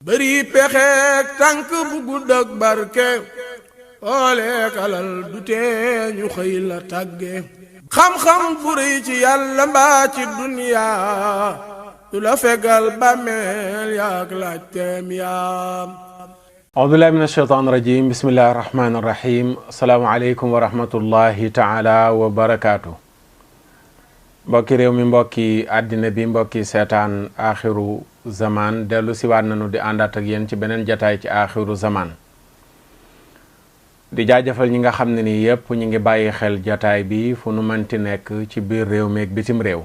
bëri pexeek tànk bu gudd ak barke ooleek alal du tee ñu xëy la tàgge xam-xam bu rëy ci yàlla mbaa ci duniyaa du la fegal bàmmeel yaak laajteem yaam. audubillahi min ashaytaan rajim bismillahi rahmaani rahim asalaamaaleykum wa rahmatullahi taala wa barakaatu. mbokki réew mi, mbokki àddina bi, mbokki seetaan axiru zaman dellu siwaat nañu di àndaat ak yéen ci beneen jataay ci axiru zaman di jaajëfal ñi nga xam ne nii yépp ñi ngi bàyyi xel jataay bi fu nu mënti nekk ci biir réew mi ak bitim réew.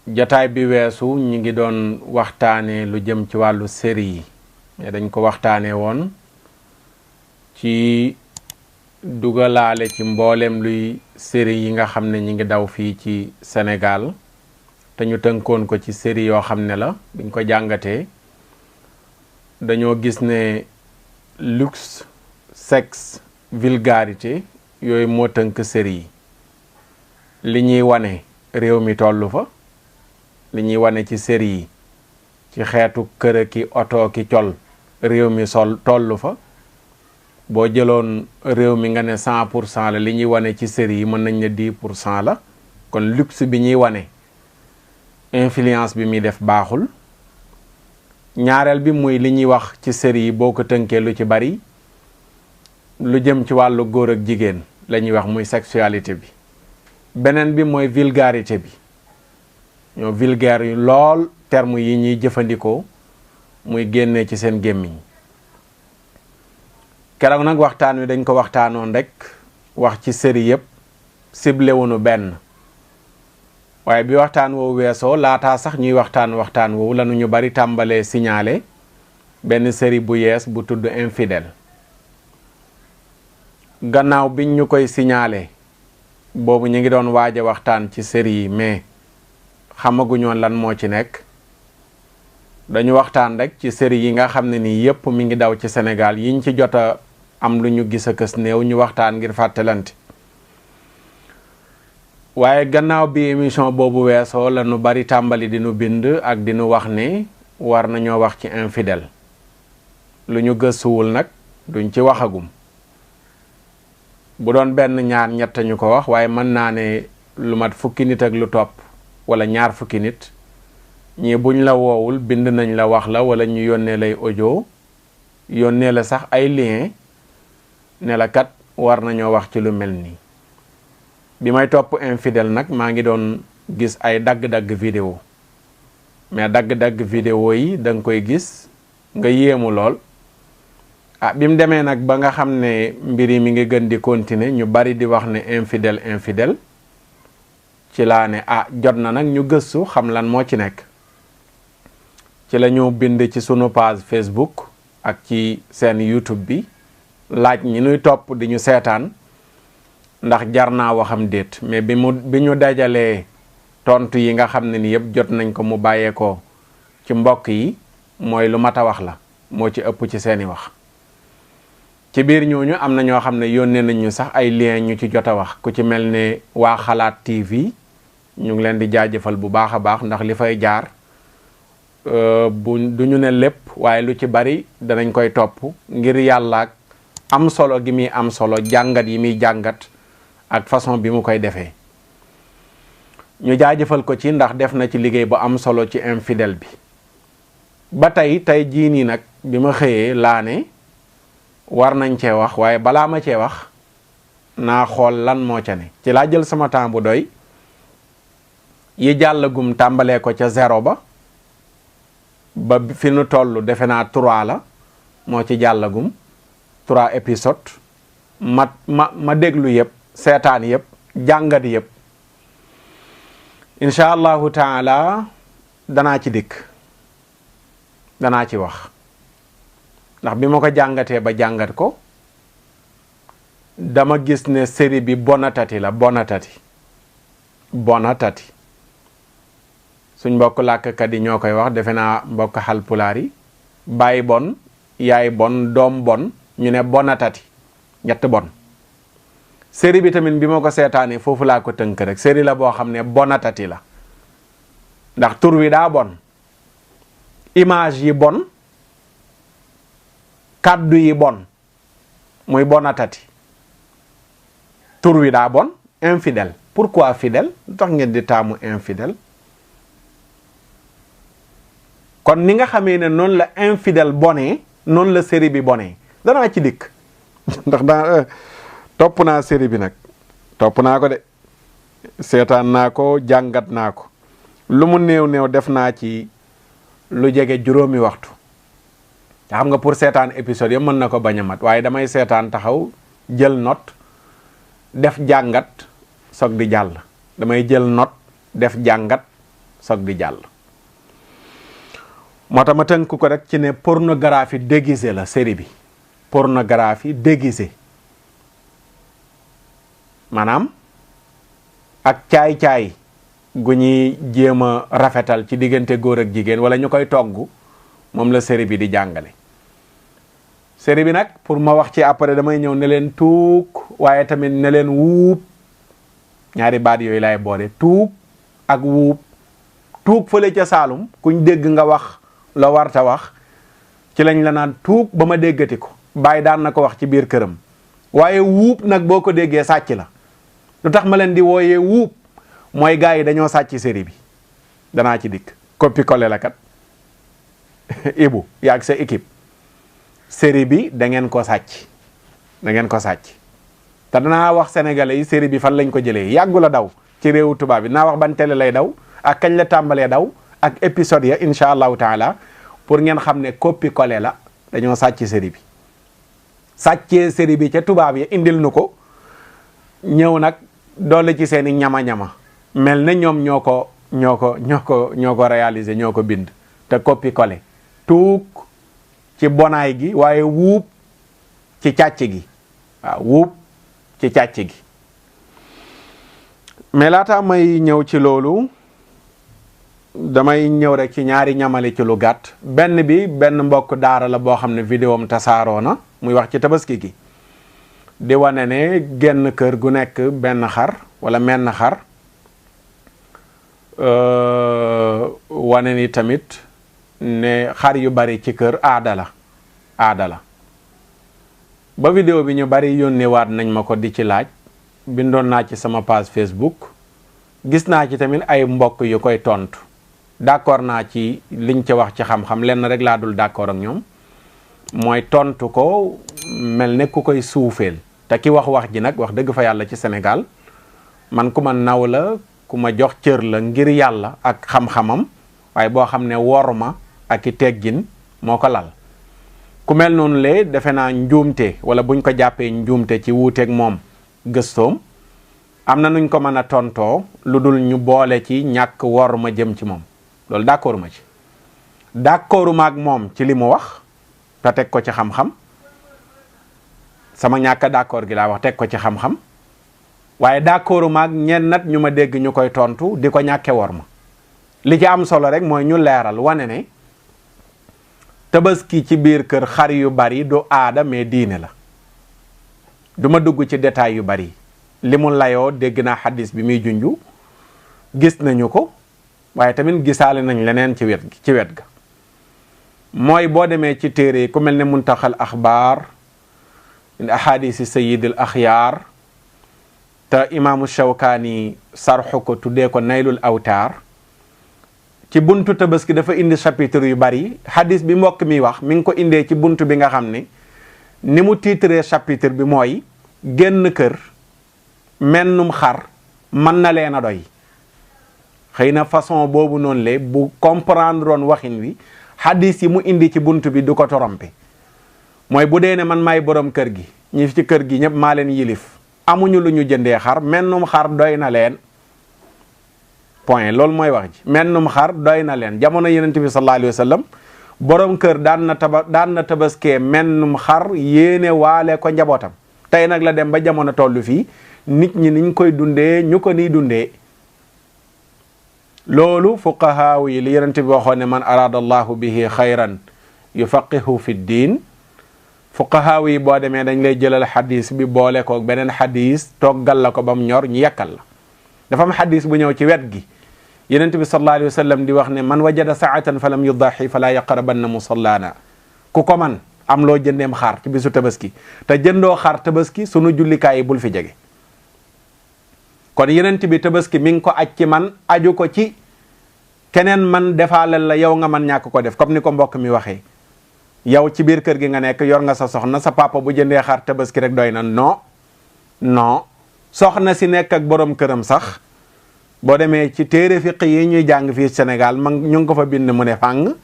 jataay bi weesu ñi ngi doon waxtaane lu jëm ci wàllu série yi mais dañ ko waxtaane woon ci dugalaale ci mboolem luy série yi nga xam ne ñi ngi daw fii ci Sénégal te ñu tënkoon ko ci série yoo xam ne la biñ ko jàngatee dañoo gis ne luxe, sexe, vulgarité yooyu moo tënk série yi. li ñuy wane réew mi tollu fa, li ñuy wane ci série yi ci xeetu kër ki oto ki col réew mi tollu fa. boo jëloon réew mi nga ne 100% la li ñuy wane ci série yi mën nañ ne 10% la. kon luxe bi ñuy wane influence bi muy def baaxul. ñaareel bi muy li ñuy wax ci série yi boo ko tënkee lu ci bari lu jëm ci wàllu góor ak jigéen la ñuy wax muy sexualité bi. beneen bi mooy vulgarité bi ñoo vulgaire yu lool terme yi ñuy jëfandikoo muy génnee ci seen gémmiñ. keroog nag waxtaan wi dañ ko waxtaanoon rek wax ci série yëpp ciblé wuñu benn waaye bi waxtaan woowu weesoo laataa sax ñuy waxtaan woowu lanu ñu bari tàmbalee signalé benn série bu yees bu tudd Infidèles. gannaaw biñ ñu koy signalé boobu ñu ngi doon waaj a waxtaan ci série yi mais xamaguñoon lan moo ci nekk. dañu waxtaan rek ci série yi nga xam ne nii yépp mi ngi daw ci Sénégal yiñ ci jot a am lu ñu gis a kës néew ñu waxtaan ngir fàttalante. waaye gannaaw bi émission boobu weesoo la nu bari tàmbali di nu bind ak di nu wax ne war nañoo wax ci Infidèles. lu ñu gëstuwul nag duñ ci waxagum. bu doon benn ñaar ñett ñu ko wax waaye mën naa ne lu mat fukki nit ak lu topp wala ñaar fukki nit ñii buñ la woowul bind nañ la wax la wala ñu yónnee lay audio yónnee la sax ay lien ne la kat war nañoo wax ci lu mel nii. bi may topp Infidèles nag maa ngi doon gis ay dagg-dagg vidéo mais dagg-dagg vidéo yi da nga koy gis nga yéemu lool. bi mu demee nag ba nga xam ne mbir yi mi ngi gën di continuer ñu bari di wax ne infidèle ci laa ne jot na nag ñu gëstu xam lan moo ci nekk. ci la ñu bind ci sunu page Facebook ak ci seen YouTube bi laaj ñi nuy topp di ñu seetaan ndax jar naa waxam déet mais bi ñu dajalee tontu yi nga xam ne ni yëpp jot nañ ko mu bàyyeekoo ci mbokk yi mooy lu mat a wax la moo ci ëpp ci seeni wax. ci biir ñooñu am na ñoo xam ne yónnee nañ ñu sax ay lien ñu ci jot a wax ku ci mel ne waa Xalaat TV ñu ngi leen di jaajëfal bu baax a baax ndax li fay jaar du ñu ne lépp waaye lu ci bari danañ koy topp ngir yàlla ak am solo gi muy am solo jàngat yi muy jàngat ak façon bi mu koy defee. ñu jaajëfal ko ci ndax def na ci liggéey bu am solo ci Infidèles bi. ba tey jii nii nag bi ma xëyee laa ne war nañ cee wax waaye balaa ma cee wax naa xool lan moo ca ne. ci laa jël sama temps bu doy yi jàllagum tàmbalee ko ca 0 ba fi nu toll defe naa 3 la moo ci jàllagum 3 épisodes ma déglu yëpp seetaan yëpp jàngat yëpp incha allahu taala danaa ci dikk danaa ci wax. ndax bi ma ko jàngatee ba jàngat ko dama gis ne série bi bonatati la bonatati suñ mbokk làkkat yi ñoo koy wax defe naa mbokk xalpulaar yi bàyyi bon yaay bon doom bon ñu ne bonatati ñett bon. série bi tamit bi ma ko seetaanee foofu laa ko tënk rek série la boo xam ne bonatati la ndax tur wi daa bon image yi bon, kàddu yi bon muy bonatati, tur wi daa bon, infidèle. Pourquoi fidèle? lu tax ngeen di taamu infidèle? kon ni nga xamee ne noonu la infidèle bonee noonu la série bi bonee danaa ci dikk ndax topp naa série bi nag, topp naa ko de, seetaan naa ko, jàngat naa ko, lu mu néew néew def naa ci lu jege 5 waxtu. te xam nga pour seetaan épisode yi mën na ko bañ a mat, waaye damay seetaan taxaw jël note def jàngat soog di jàll. damay jël note def jàngat soog di jàll. moo tax ma tënk ko rek ci ne pornographie déguisée la série bi, pornographie déguisée, maanaam ak caay-caay gu ñuy jéem a rafetal ci diggante góor ak jigéen wala ñu koy togg, moom la série bi di jàngale. série bi nag pour ma wax ci après damay ñëw ne leen tuug, waaye tamit ne leen wuub, ñaari baat yooyu laay boole, tuug ak wuub. tuug fële ca Saalum kuñ dégg nga wax la warta wax ci lañ la naan tuug ba ma déggati ko, bàyyi daan na ko wax ci biir këram. waaye wuub nag boo ko déggee sàcc la. lu tax ma leen di wooyee wuub mooy gars yi dañoo sàcc série bi, danaa ci dikk. copie collé la kat Ibu yaag sa équipe, série bi da ngeen ko sàcc, da ngeen ko sàcc. te danaa wax sénégalais yi série bi fan lañ ko jëlee, yàggu la daw ci réewu tubaab bi. naa wax ban télé lay daw ak kañ la tàmbalee daw ak épisode ya incha allahu taala, pour ngeen xam ne copie collé la, dañoo sàcc série bi. sàccee série bi ca tubaab ya indil nu ko, ñëw nag doole ci seeni ñama-ñama mel ne ñoom ñoo ko réaliser, ñoo ko bind. te copie collé, tuug ci bonaay gi, waaye wuub ci càcc gi. waaw wuub ci càcc gi. mais laata may ñëw ci loolu damay ñëw rek ci ñaari ñamali ci lu gàtt. benn bi benn mbokk daara la boo xam ne vidéo am tasaaroo na, muy wax ci tabaski gi, di wane ne genn kër gu nekk benn xar wala menn xar, wane ni tamit ne xar yu bari ci kër aada la. ba vidéo bi ñu bari yónneewaat nañ ma ko di ci laaj, bindoon naa ci sama page Facebook, gis naa ci tamit ay mbokk yu koy tontu. d'accord naa ci liñ ci wax ci xam-xam, lenn rek laa dul d'accord ak ñoom, mooy tontu ko mel ne ku koy suufeel. te ki wax ji nag wax dëgg fa yàlla ci Sénégal, man ku ma naw la, ku ma jox cër la ngir yàlla ak xam-xamam, waaye boo xam ne wor ma ak i teggin moo ko lal. ku mel noonu lee defe naa njuumte, wala buñ ko jàppee njuumte ci wuuteeg moom gëstoom, am na nuñ ko mën a tontoo lu dul ñu boole ci ñàkk wor ma jëm ci moom. loolu d'accord ma ci. d'accordu ma ak moom ci li mu wax te teg ko ci xam-xam, sama ñàkk d'accord gi laa wax teg ko ci xam-xam, waaye d'accordu ma ak ñenn nat ñu ma dégg ñu koy tontu di ko ñàkke wor ma. li ci am solo rek mooy ñu leeral wane ne tabaski ci biir kër xar yu bari du aada mais diine la. du ma dugg ci détail yu bari, li mu layoo dégg naa xadis bi muy junju, gis nañu ko, waaye tamit gisaale nañ leneen ci wet ga. mooy boo demee ci téere ku mel ne muntaxal axbaar min ahadisi sayidil axyaar, te imaamu Shawkaani sarxu ko tuddee ko naylul awtaar, ci buntu tabaski dafa indi chapitre yu bari. hadis bi mbokk mi wax mi ngi ko indee ci buntu bi nga xam ne ni mu titré chapitre bi mooy génn kër mennum xar mën na leen a doy. xëy na façon boobu noonu le bu comprendre woon waxin wi, hadis yi mu indi ci buntu bi du ko torompe. mooy bu dee ne man maay borom kër gi, ñi ci kër gi ñëpp maa leen yilif, amuñu lu ñu jëndee xar, mennum xar doy na leen. point. loolu mooy wax ji, mennum xar doy na leen. jamono Yonent bi sallallahu alayhi wa sallam borom kër daan na tabaskee mennum xar yéene waale ko njabootam. tey nag la dem ba jamono tollu fii nit ñi niñ koy dundee ñu ko nii dundee. loolu fuqahaaw yi li Yonent bi waxoon ne man araada allahu bihi xayran yufaqihu fi diin, fuqahaaw yi boo demee dañ lay jëlal xadis bi boole ko beneen xadis toggal la ko ba mu ñor ñu yekkal la. dafa am xadis bu ñëw ci wet gi, Yonent bi sallallahu alayhi wa sallam di wax ne man wajada saatan fa lam yudahi fala yaqrabanna musallana ku ko man am loo jëndeem xar ci bisu tabaski te jëndoo xar tabaski sunu jullikaay yi bul fi jege. kon Yonent bi tabaski mi ngi ko aj ci man aju ko ci keneen man defaalal la yow nga man ñàkk ko def, comme ni ko mbokk mi waxee. yow ci biir kër gi nga nekk yor nga sa soxna, sa papa bu jëndee xar tabaski rek doy na. non soxna si nekk ak borom këram sax boo demee ci téere fiq yi ñuy jàng fii Sénégal ñu ngi ko fa bind mu ne fàng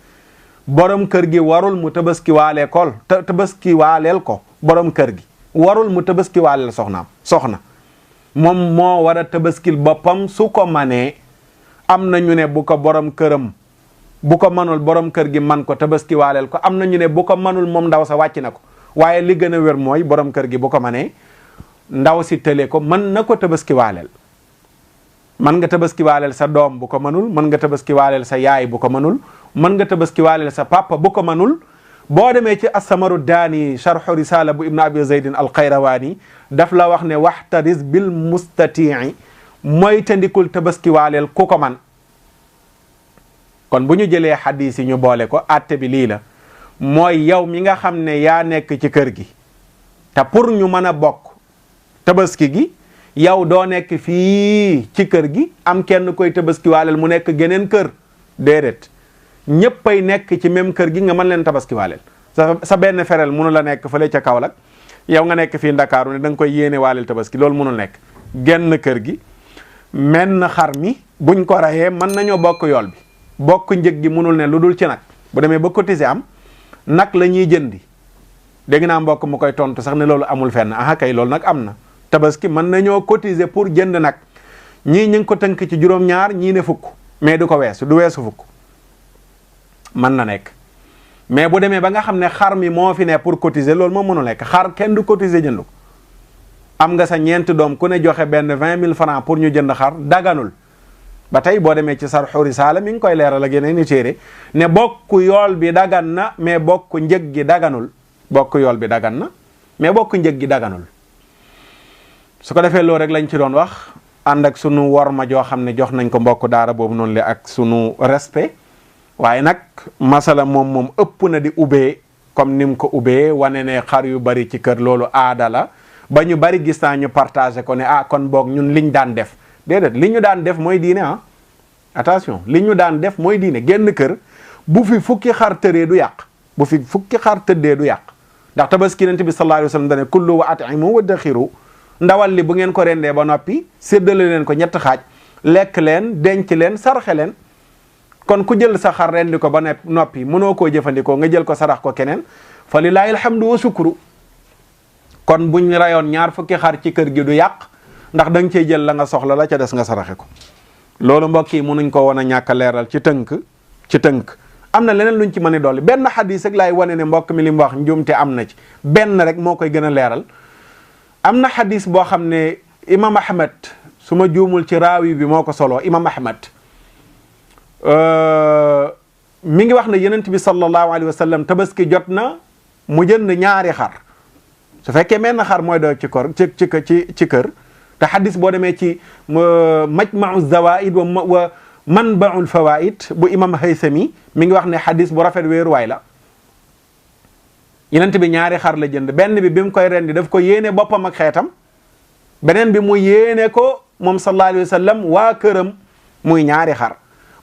borom kër gi warul mu tabaski waalee ko tabaski waaleel ko borom kër gi warul mu tabaski waaleel soxna moom moo war a tabaskil boppam su ko manee. am na ñu ne bu ko borom këram bu ko manul borom kër gi man ko tabaski waaleel ko, am na ñu ne bu ko manul moom ndaw sa wàcc na ko, waaye li gën a wér mooy borom kër gi bu ko manee ndaw si tële ko mën na ko tabaski waaleel. mën nga tabaski waaleel sa doom bu ko manul, mën nga tabaski waaleel sa yaay bu ko manul, mën nga tabaski waaleel sa papa bu ko manul. boo demee ci asamaru daani sharhu risala bu ibnu abi zaydin al qayrawaani daf la wax ne waxtaris bil mustatii mooy tandikul tabaski waaleel ku ko man. kon bu ñu jëlee xadis yi ñu boole ko atte bi lii la mooy yow mi nga xam ne yaa nekk ci kër gi te pour ñu mën a bokk tabaski gi yow doo nekk fii ci kër gi am kenn koy tabaski waaleel mu nekk geneen kër, déedéet ñëppay nekk ci même kër gi nga mën leen tabaski waaleel. sa benn ferel mënu la nekk fële ca Kaolack yow nga nekk fii Ndakaaru ne da nga koy yéene waaleel tabaski, loolu mënul nekk. genn kër gi menn xar mi buñ ko rayee mën nañoo bokk yool bi, bokk njëg gi mënul ne lu dul ci nag. bu demee ba cotiser am nag la ñuy jëndi. dégg naa mbokk mu koy tontu sax ne loolu amul fenn. aha kay loolu nag am na. tabaski mën nañoo cotiser pour jënd nag ñii ñu ngi ko tënk ci juróom-ñaar ñii ne fukk, mais du weesu fukk. mën na nekk mais bu demee ba nga xam ne xar mi moo fi ne pour cotiser loolu moom mënul nekk. xar kenn du cotiser jënd ko. am nga sa ñeenti doom ku ne joxe benn 20 000 francs pour ñu jënd xar daganul. ba tey boo demee ci sarxu risaala mi ngi koy leeral ak yeneen i téere ne bokk yool bi dagan na mais bokk njëg gi daganul. bokk yool bi dagan na mais bokk njëg gi daganul. su ko defee loolu rek lañ ci doon wax ànd ak sunu worma joo xam ne jox nañ ko mbokk daara boobu noonu le ak sunu respect. waaye nag masala moom ëpp na di ubbee comme ni mu ko ubbee wane ne xar yu bari ci kër loolu aada la ba ñu bari gis naa ñu partagé ko ne kon boog ñun liñ daan def. déedéet li ñu daan def mooy diine attention li ñu daan def mooy diine. génn kër bu fi fukki xar tëree du yàq, bu fi fukki xar tëddee du yàq ndax tabaski Yonent bi sallallahu alayhi wa sallam dane kullu wa at'imu wa daxiru ndawal li bu ngeen ko rendee ba noppi séddale leen ko ñett xaaj, lekk leen denc leen sarxe leen. kon ku jël sa xar rendi ko ba noppi mënoo koo jëfandikoo nga jël ko sarax ko keneen fa lillahi alhamdu wa sukru. kon buñ rayoon 20 xar ci kër gi du yàq ndax da nga cey jël la nga soxla la ca des nga saraxe ko. loolu mbokk yi mënuñ ko woon a ñàkk a leeral ci tënk. am na leneen luñ ci mën a dolli benn xadis rek laay wane ne mbokk mi li mu wax njuumte am na ci benn rek moo koy gën a leeral. am na xadis boo xam ne imam Ahmad su ma juumul ci raawi bi moo ko soloo imam Ahmad mi ngi wax ne Yonent bi sallallahu alayhi wa sallam tabaski jot na mu jënd 2 xar su fekkee menn xar mooy doy ci kër te xadis boo demee ci majma'u zawaid wa manba'ul fawaid bu imam Haysami mi ngi wax ne xadis bu rafet wéeruwaay la. Yonent bi 2 xar la jënd, benn bi mu koy rendi daf ko yéene boppam ak xeetam, beneen bi mu yéene ko moom sallallahu alayhi wa sallam waa këram muy 2 xar.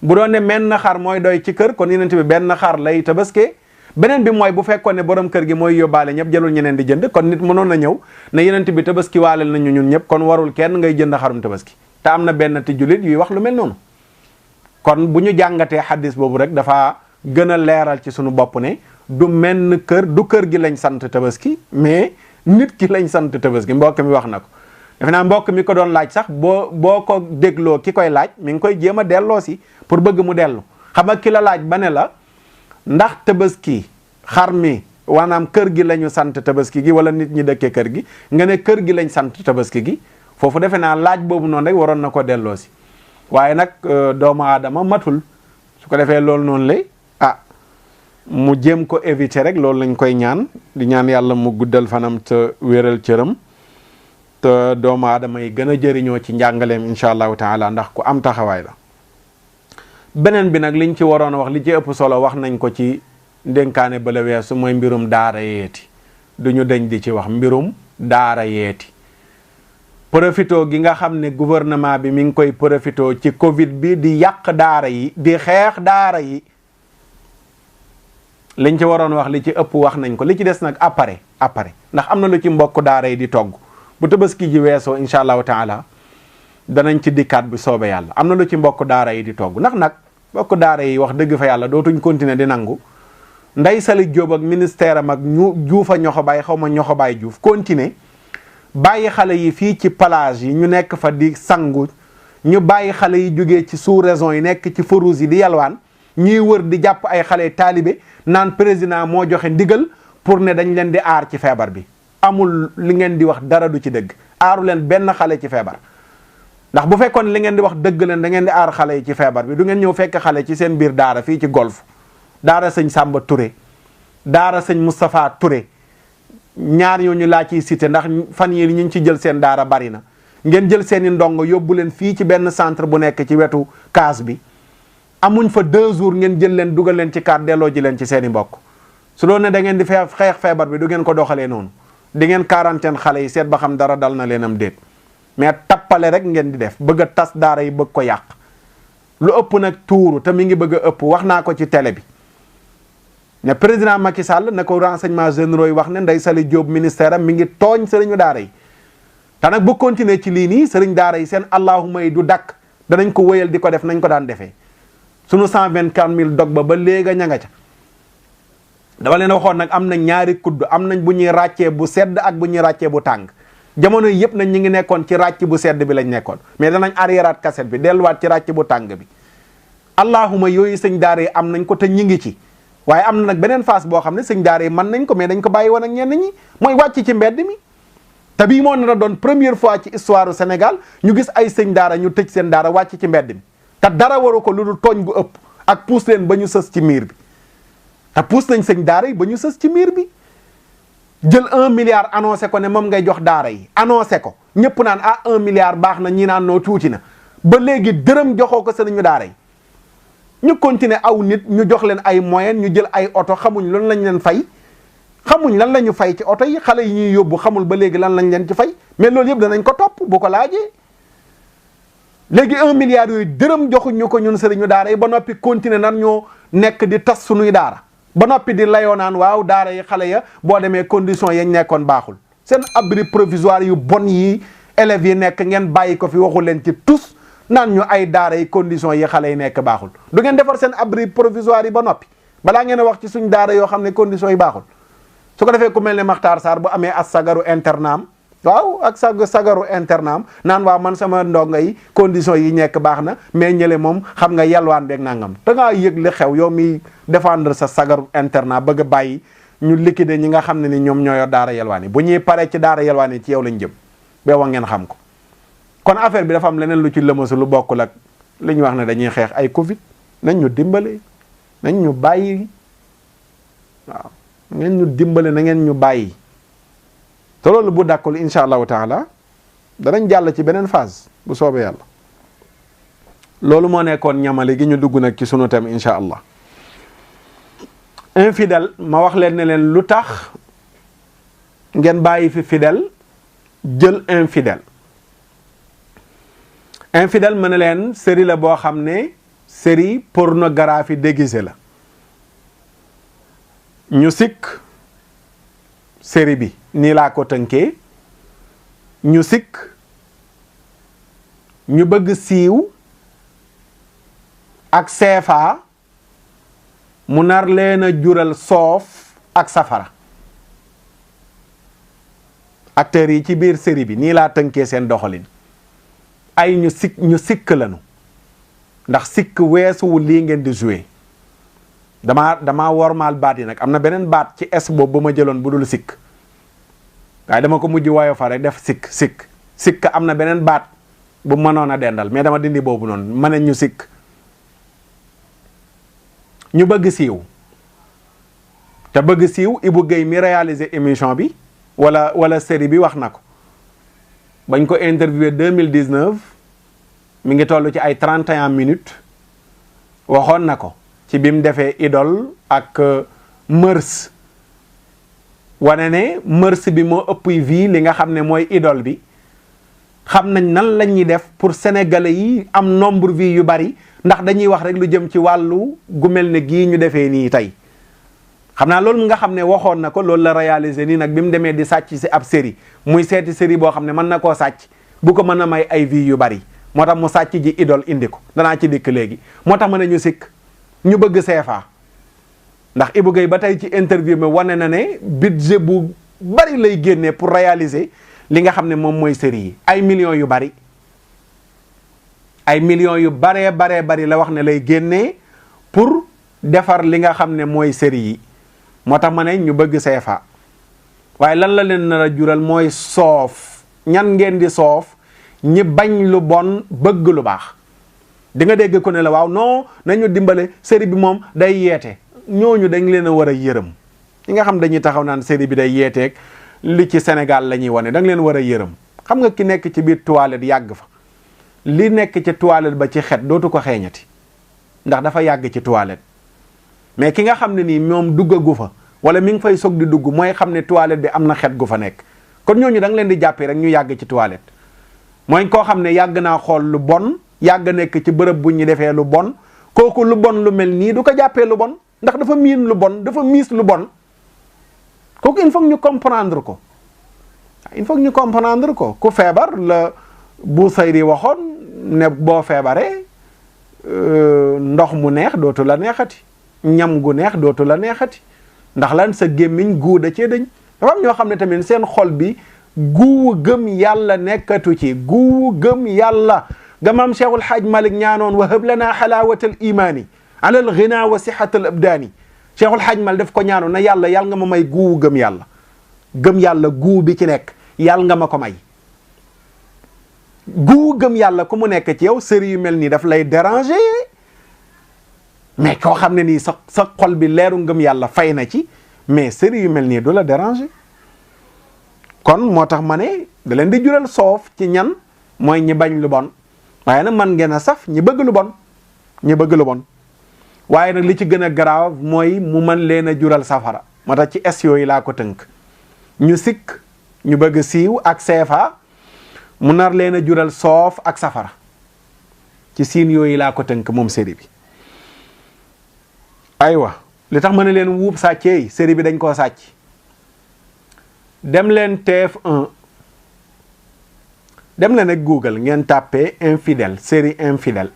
bu doon ne menn xar mooy doy ci kër kon Yonent bi benn xar lay tabaske. beneen bi mooy bu fekkoon ne borom kër gi mooy yóbbaale ñëpp jëlul ñeneen di jënd kon nit mënoon na ñëw ne Yonent bi tabaski waaleel nañu ñun ñëpp kon warul kenn ngay jënd xarum tabaski. te am na benn ti jullit yuy wax lu mel noonu. kon bu ñu jàngatee xaddis boobu rek dafa gën a leeral ci sunu bopp ne du menn kër du kër gi lañ sant tabaski mais nit ki lañ sant tabaski. mbokk mi wax na ko defe naa mbokk mi ko doon laaj sax boo ko dégloo ki koy laaj mi ngi koy jéem a delloo si pour bëgg mu dellu. xam nga ki la laaj ba ne la ndax tabaski xar mi maanaam kër gi lañu sant tabaski gi wala nit ñi dëkkee kër gi nga ne kër gi lañ sant tabaski gi foofu defe naa laaj boobu noonu rek waroon na ko delloo si. waaye nag doomu aadama matul su ko defee loolu noonu lay mu jéem ko éviter rek loolu lañ koy ñaan di ñaan yàlla mu guddal fanam te wéral cëram te doomu aadama yi gën a jëriñoo ci njàngaleem incha allahu taala ndax ku am taxawaay la. beneen bi nag liñ ci waroon a wax li ci ëpp solo wax nañ ko ci ndénkaane bala weesu mooy mbirum daara yeeti duñu deñ di ci wax mbirum daara yeeti profito gi nga xam ne gouvernement bi mi ngi koy profito ci Covid bi di yàq daara yi di xeex daara yi liñ ci waroon wax li ci ëpp wax nañ ko li ci des nag après ndax am na lu ci mbokk daara yi di togg bu tabaski ji weesoo incha allahu taala danañ ci dikkaat bi soobe yàlla am na lu ci mbokk daara yi di togg ndax nag mbokk daara yi wax dëgg fa yàlla dootuñ continuer di nangu Ndeye Saly Diop ak ministère am ak ñu juufa ñoxo baay xaw ma ñoxo baay juuf continuer bàyyi xale yi fii ci plage yi ñu nekk fa di sangu ñu bàyyi xale yi jógee ci sous-région yi nekk ci farouz yi di yalwaan ñuy wër di jàpp ay xale taalibe naan président moo joxe ndigal pour ne dañ leen di aar ci feebar bi amul li ngeen di wax dara du ci dëgg aaru leen benn xale ci feebar ndax bu fekkoon li ngeen di wax dëgg leen da ngeen di aar xale yi ci feebar bi du ngeen ñëw fekk xale ci seen biir daara fii ci golf daara sëñ Samba Touré daara sëñ Moustapha Touré ñaar ñooñu laa ciy cité ndax fan yi ñu ci jël seen daara bari na ngeen jël seeni ndongo yóbbu leen fii ci benn centre bu nekk ci wetu kaas bi amuñ fa 2 jours ngeen jël leen dugal leen ci kaar delloo ji leen ci seeni mbokk su doon ne da ngeen di xeex feebar bi du ngeen ko doxalee noonu di ngeen quarantaine xale yi seet ba xam dara dal na leen am déet mais tappale rek ngeen di def bëgg a tas daara yi bëgg ko yàq lu ëpp nag tuuru te mi ngi bëgg a ëpp wax naa ko ci télé bi ne président Macky Sall na ko renseignement généraux yi wax ne Ndeye Saly Diop ministère am mi ngi tooñ sëriñu daara yi te nag bu continuer ci lii nii sëriñ daara yi seen allahuma yi du dakk danañ ko wéyal di ko def nañ ko daan defee sunu 124 000 dog ba léegi ña nga ca dama leen waxoon nag am na ñaari kudd am nañ bu ñuy ràccee bu sedd ak bu ñuy ràccee bu tàng jamono yi yëpp nañ ñi ngi nekkoon ci ràcc bu sedd bi lañ nekkoon mais danañ arriéraat cassette bi delluwaat ci ràcc bu tàng bi allahuma yooyu sëñ daara yi am nañ ko te ñi ngi ci waaye am na nag beneen phase boo xam ne sëñ daara yi mën nañ ko mais dañ ko bàyyi woon ak ñenn ñi mooy wàcc ci mbedd mi te bii moo nar a doon première fois ci histoire du Sénégal ñu gis ay sëñ daara ñu tëj seen daara wàcc ci mbedd mi te dara waru ko lu dul tooñ gu ëpp ak puus leen ba ñu sës ci miir bi te puus nañ sëñ daara yi ba ñu sës ci miir bi jël 1 milliard annoncé ko ne moom ngay jox daara yi annoncé ko ñëpp naan 1 milliard baax na ñi naan noo tuuti na ba léegi dërëm joxoo ko sëriñu daara yi ñu continuer aw nit ñu jox leen ay moyens ñu jël ay oto xamuñ lan lañ leen fay xamuñ lan la ñu fay ci oto yi xale yi ñuy yóbbu xamul ba léegi lan lañ leen ci fay mais loolu yëpp danañ ko topp bu ko laajee léegi 1 milliard yooyu dërëm joxuñ ñu ko ñun sëriñu daara yi ba noppi continuer nan ñoo nekk di tas suñuy daara ba noppi di layoo naan waaw daara yi xale ya boo demee condition yañ nekkoon baaxul seen abri provisoire yu bon yi élèves yi nekk ngeen bàyyi ko fi waxu leen ci tous naan ñu ay daara yi conditions yi xale yi nekk baaxul du ngeen defar seen abri provisoire yi ba noppi balaa ngeen a wax ci suñ daara yoo xam ne conditions yi baaxul su ko defee ku mel ne Makhtar Sarr bu amee as sagaru internam waaw ak sagaru internam naan waaw man sama ndongo yi conditions yi nekk baax na mais ñële moom xam nga yalwaan beeg nangam da ngaa yëg li xew yow mi défendre sa sagaru internat bëgg a bàyyi ñu liquider ñi nga xam ne ni ñoom ñoo yor daara yalwaan yi bu ñuy paree ci daara yalwaan yi ci yow lañ jëm ba wax ngeen xam ko kon affaire bi dafa am leneen lu ci lëmasu lu bokkul ak li ñu wax ne dañuy xeex ay Covid nañ ñu dimbale nañ ñu bàyyi waaw ngeen ñu dimbale na ngeen ñu bàyyi te loolu bu dàkkul incha allahu taala danañ jàll ci beneen phase bu soobee yàlla loolu moo nekkoon ñamale gi ñu dugg nag ci sunu thème incha allah infidèle ma wax leen ne leen lu tax ngeen bàyyi fi fidèle jël infidèle infidèle ma ne leen série la boo xam ne série pornographie déguisée la ñu sikk série bi nii laa ko tënkee ñu sikk ñu bëgg siiw ak CFA mu nar leen a jural soof ak safara acteurs yi ci biir série bi nii laa tënkee seen doxalin ay ñu sikk lañu ndax sikk weesuwul lii ngeen di jouer damaa wormaal baat yi nag am na beneen baat ci es boobu ba ma jëloon bu dul sikk waaye dama ko mujj woyo fa rek def sikk am na beneen baat bu mënoon a dendal mais dama dindi boobu noonu ma ne ñu sikk ñu bëgg siiw te bëgg siiw Ibou Guèye mi réaliser émission bi wala série bi wax na ko bañ ko interviewé 2019 mi ngi toll ci ay 31 minutes waxoon na ko ci bi mu defee idole ak mërs wane ne mërs bi moo ëpp vie li nga xam ne mooy idole bi xam nañ nan la ñuy def pour sénégalais yi am nombre vie yu bari ndax dañuy wax rek lu jëm ci wàllu gu mel ne gii ñu defee nii tey xam naa loolu nga xam ne waxoon na ko loolu la réalisé nii nag bi mu demee di sàcc si ab série muy seeti série boo xam ne mën na koo sàcc bu ko mën a may ay vie yu bari moo tax mu sàcc ji idole indi ko danaa ci dikk léegi moo tax mën a ñu sikk ñu bëgg CFA ndax Ibou Guèye ba tey ci interview mi wane na ne budget bu bari lay génnee pour réaliser li nga xam ne moom mooy série yi ay millions yu bari ay millions yu baree bari la wax ne lay génnee pour defar li nga xam ne mooy série yi moo tax ma ne ñu bëgg CFA waaye lan la leen nar a jural mooy soof ñan ngeen di soof ñi bañ lu bon bëgg lu baax di nga dégg ko ne la waaw non nañu dimbale série bi moom day yeete ñooñu dañ leen a war a yërëm ñi nga xam dañuy taxaw naan série bi day yeeteeg li ci Sénégal la ñuy wane da nga leen war a yërëm xam nga ki nekk ci biir toilette yàgg fa li nekk ci toilette ba ci xet dootu ko xeeñati ndax dafa yàgg ci toilette mais ki nga xam ne nii moom duggagu fa wala mi ngi fay soog di dugg mooy xam ne toilette bi am na xet gu fa nekk kon ñooñu da nga leen di jàppee rek ñu yàgg ci toilette mooy koo xam ne yàgg naa xool lu bon yàgg nekk ci bërëb bu ñu defee lu bon kooku lu bon lu mel nii du ko jàppee lu bon ndax dafa miin lu bon dafa miis lu bon kooku il faut ñu comprendre ko il faut ñu comprendre ko ku feebar la Busayri waxoon ne boo feebaree ndox mu neex dootu la neexati ñam gu neex dootu la neexati ndax lan sa gémmiñ guu da cee dañ dafa am ñoo xam ne tamit seen xol bi guwu gëm yàlla nekkatu ci guwu gëm yàlla gamam Cheikhul Hadj Malick ñaanoon wa hab lana xalaawatal imaani ala al ghina wa sixatal abdaani Cheikhul Hadj Malick daf ko ñaanoon na yàlla nga ma may guwu gëm yàlla guu bi ci nekk yàlla nga ma ko may guwu gëm yàlla ku mu nekk ci yow série yu mel nii daf lay déranger mais koo xam ne nii sa xol bi leeru ngëm yàlla fay na ci mais série yu mel nii du la déranger kon moo tax ma ne da leen di jural soof ci ñan mooy ñi bañ lu bon waaye nag man ngeen a saf ñi bëgg lu bon waaye nag li ci gën a grave mooy mu mën leen a jural safara moo tax ci es yooyu laa ko tënk ñu sikk ñu bëgg siiw ak CFA mu nar leen a jural soof ak safara ci siin yooyu laa ko tënk moom série bi aywa li tax ma ne leen wuub sàcceey série bi dañ koo sàcc dem leen TF1 dem leen ak Google ngeen tàppee infidèle série infidèle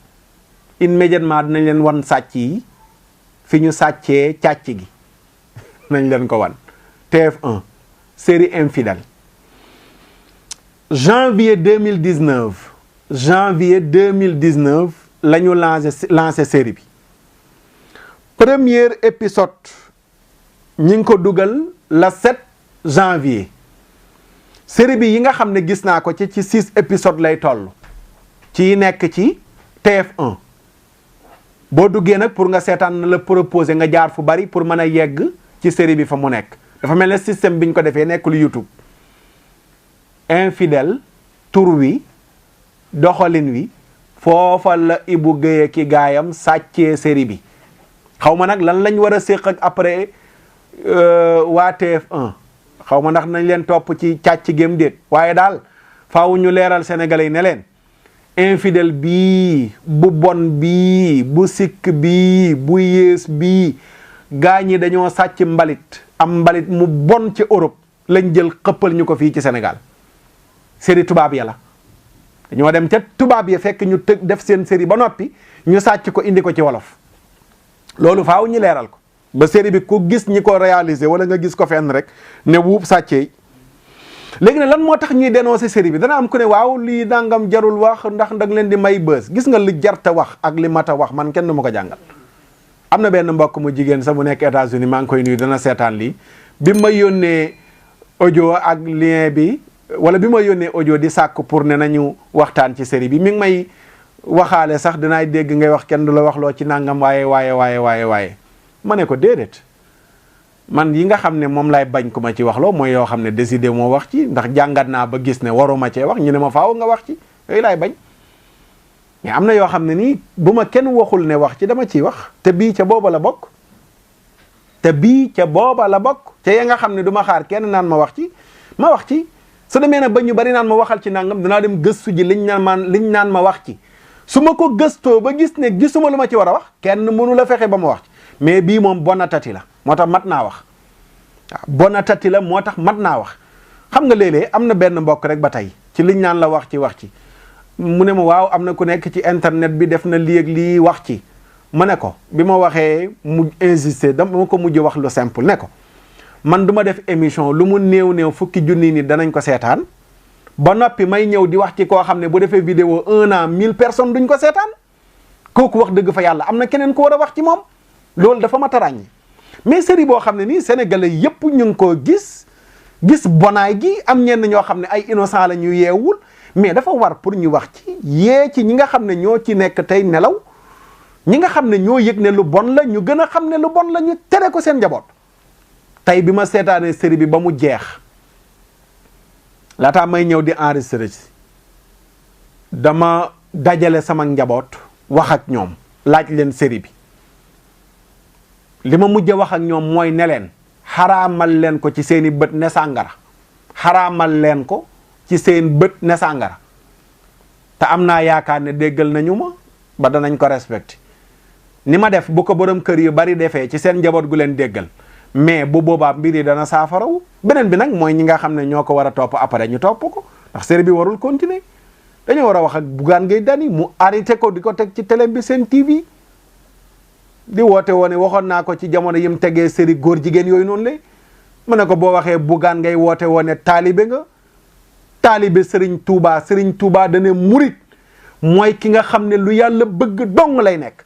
immédiatement dinañ leen wan sàcc yi fi ñu sàccee càcc gi nañ leen ko wan TF1 série infidèle janvier 2019 la ñu lancé série bi premier épisode ñi ngi ko dugal le 7 janvier série bi yi nga xam ne gis naa ko ci 6 épisodes lay toll ci nekk ci TF1 boo duggee nag pour nga seetaan na la proposé nga jaar fu bari pour mën a yegg ci série bi fa mu nekk dafa mel ne système bi ñu ko defee nekkul YouTube infidèle tur wi doxalin wi foofa la Ibou Guèye ki gaayam sàccee série bi xaw ma nag lan lañ war a séq ak après waa TF1 xaw ma ndax nañ leen topp ci càcc gém déet waaye daal faaw ñu leeral sénégalais yi ne leen infidèle bii bu bon bii bu sikk bii bu yées bii gaa ñi dañoo sàcc mbalit am mbalit mu bon ci Europe lañ jël xëppal ñu ko fii ci Sénégal série tubaab ya la dañoo dem ca tubaab ya fekk ñu def seen série ba noppi ñu sàcc ko indi ko ci wolof loolu faaw ñu leeral ko ba série bi ku gis ñi ko réalisé wala nga gis ko fenn rek ne wuub sàccee léegi ne lan moo tax ñuy dénoncer série bi dana am ku ne waaw lii dangam jarul wax ndax danga leen di may bës gis nga li jarta wax ak li mata wax man kenn du ma ko jàngal am na benn mbokk mu jigéen sa mu nekk États-Unis maa ngi koy nuyu dana seetaan lii bi ma yónnee audio ak lien bi wala bi ma yónnee audio di sàkk pour ne nañu waxtaan ci série bi mi ngi may waxaale sax dinaay dégg ngay wax kenn du la wax loo ci nangam waaye ma ne ko déedéet man yi nga xam ne moom laay bañ ku ma ci wax loo mooy yoo xam ne décidé moo wax ci ndax jàngat naa ba gis ne waruma cee wax ñu ne ma faaw nga wax ci yooyu laay bañ mais am na yoo xam ne nii bu ma kenn waxul ne wax ci dama ciy wax te bii ca booba la bokk te bii ca booba la bokk te ya nga xam ne du ma xaar kenn naan ma wax ci su demee nag ba ñu bari naan ma waxal ci nangam danaa dem gëstu ji liñ naan ma wax ci su ma ko gëstoo ba gis ne gisuma lu ma ci war a wax kenn mënu la fexe ba ma wax ci mais bii moom bonatati la moo tax mat naa wax waaw bonatati la moo tax mat naa wax xam nga léeg-léeg am na benn mbokk rek ba tey ci liñ naan la wax ci mu ne ma waaw am na ku nekk ci internet bi def na lii ak lii wax ci ma ne ko bi ma waxee mu insister dama ko mujj wax lu simple ne ko man du ma def émission lu mu néew fukki junni nit danañ ko seetaan ba noppi may ñëw di wax ci koo xam ne bu defee vidéo 1 an 1000 personnes duñ ko seetaan kooku wax dëgg fa yàlla am na keneen ko war a wax ci moom loolu dafa mat a ràññi mais série boo xam ne nii sénégalais yépp ñu ngi koo gis bonaay gi am ñenn ñoo xam ne ay innocent la ñu yeewul mais dafa war pour ñu wax ci yee ci ñi nga xam ne ñoo ci nekk tey nelaw ñi nga xam ne ñoo yëg ne lu bon la ñu gën a xam ne lu bon la ñu tere ko seen njaboot tey bi ma seetaanee série bi ba mu jeex laataa may ñëw di enregistré ci dama dajale sama njaboot wax ak ñoom laaj leen série bi li ma mujj wax ak ñoom mooy ne leen xaraamal leen ko ci seeni bët ne sàngara xaraamal leen ko ci seen bët ne sàngara te am naa yaakaar ne déggal nañu ma ba danañ ko respecté ni ma def bu ko borom kër yu bari defee ci seen njaboot gu leen déggal mais bu boobaa mbir yi dana saafarawu beneen bi nag mooy ñi nga xam ne ñoo ko war a topp après ñu topp ko ndax série bi warul continuer dañoo war a wax ak Bougane Gueye Dany mu arrêté ko di ko teg ci télé bi seen TV di woote woone waxoon naa ko ci jamono yim tegee série góor jigéen yooyu noonu la mu ne ko boo waxee Bougane ngay woote woone taalibe nga taalibe Serigne Touba dane murit mooy ki nga xam ne lu yàlla bëgg dong lay nekk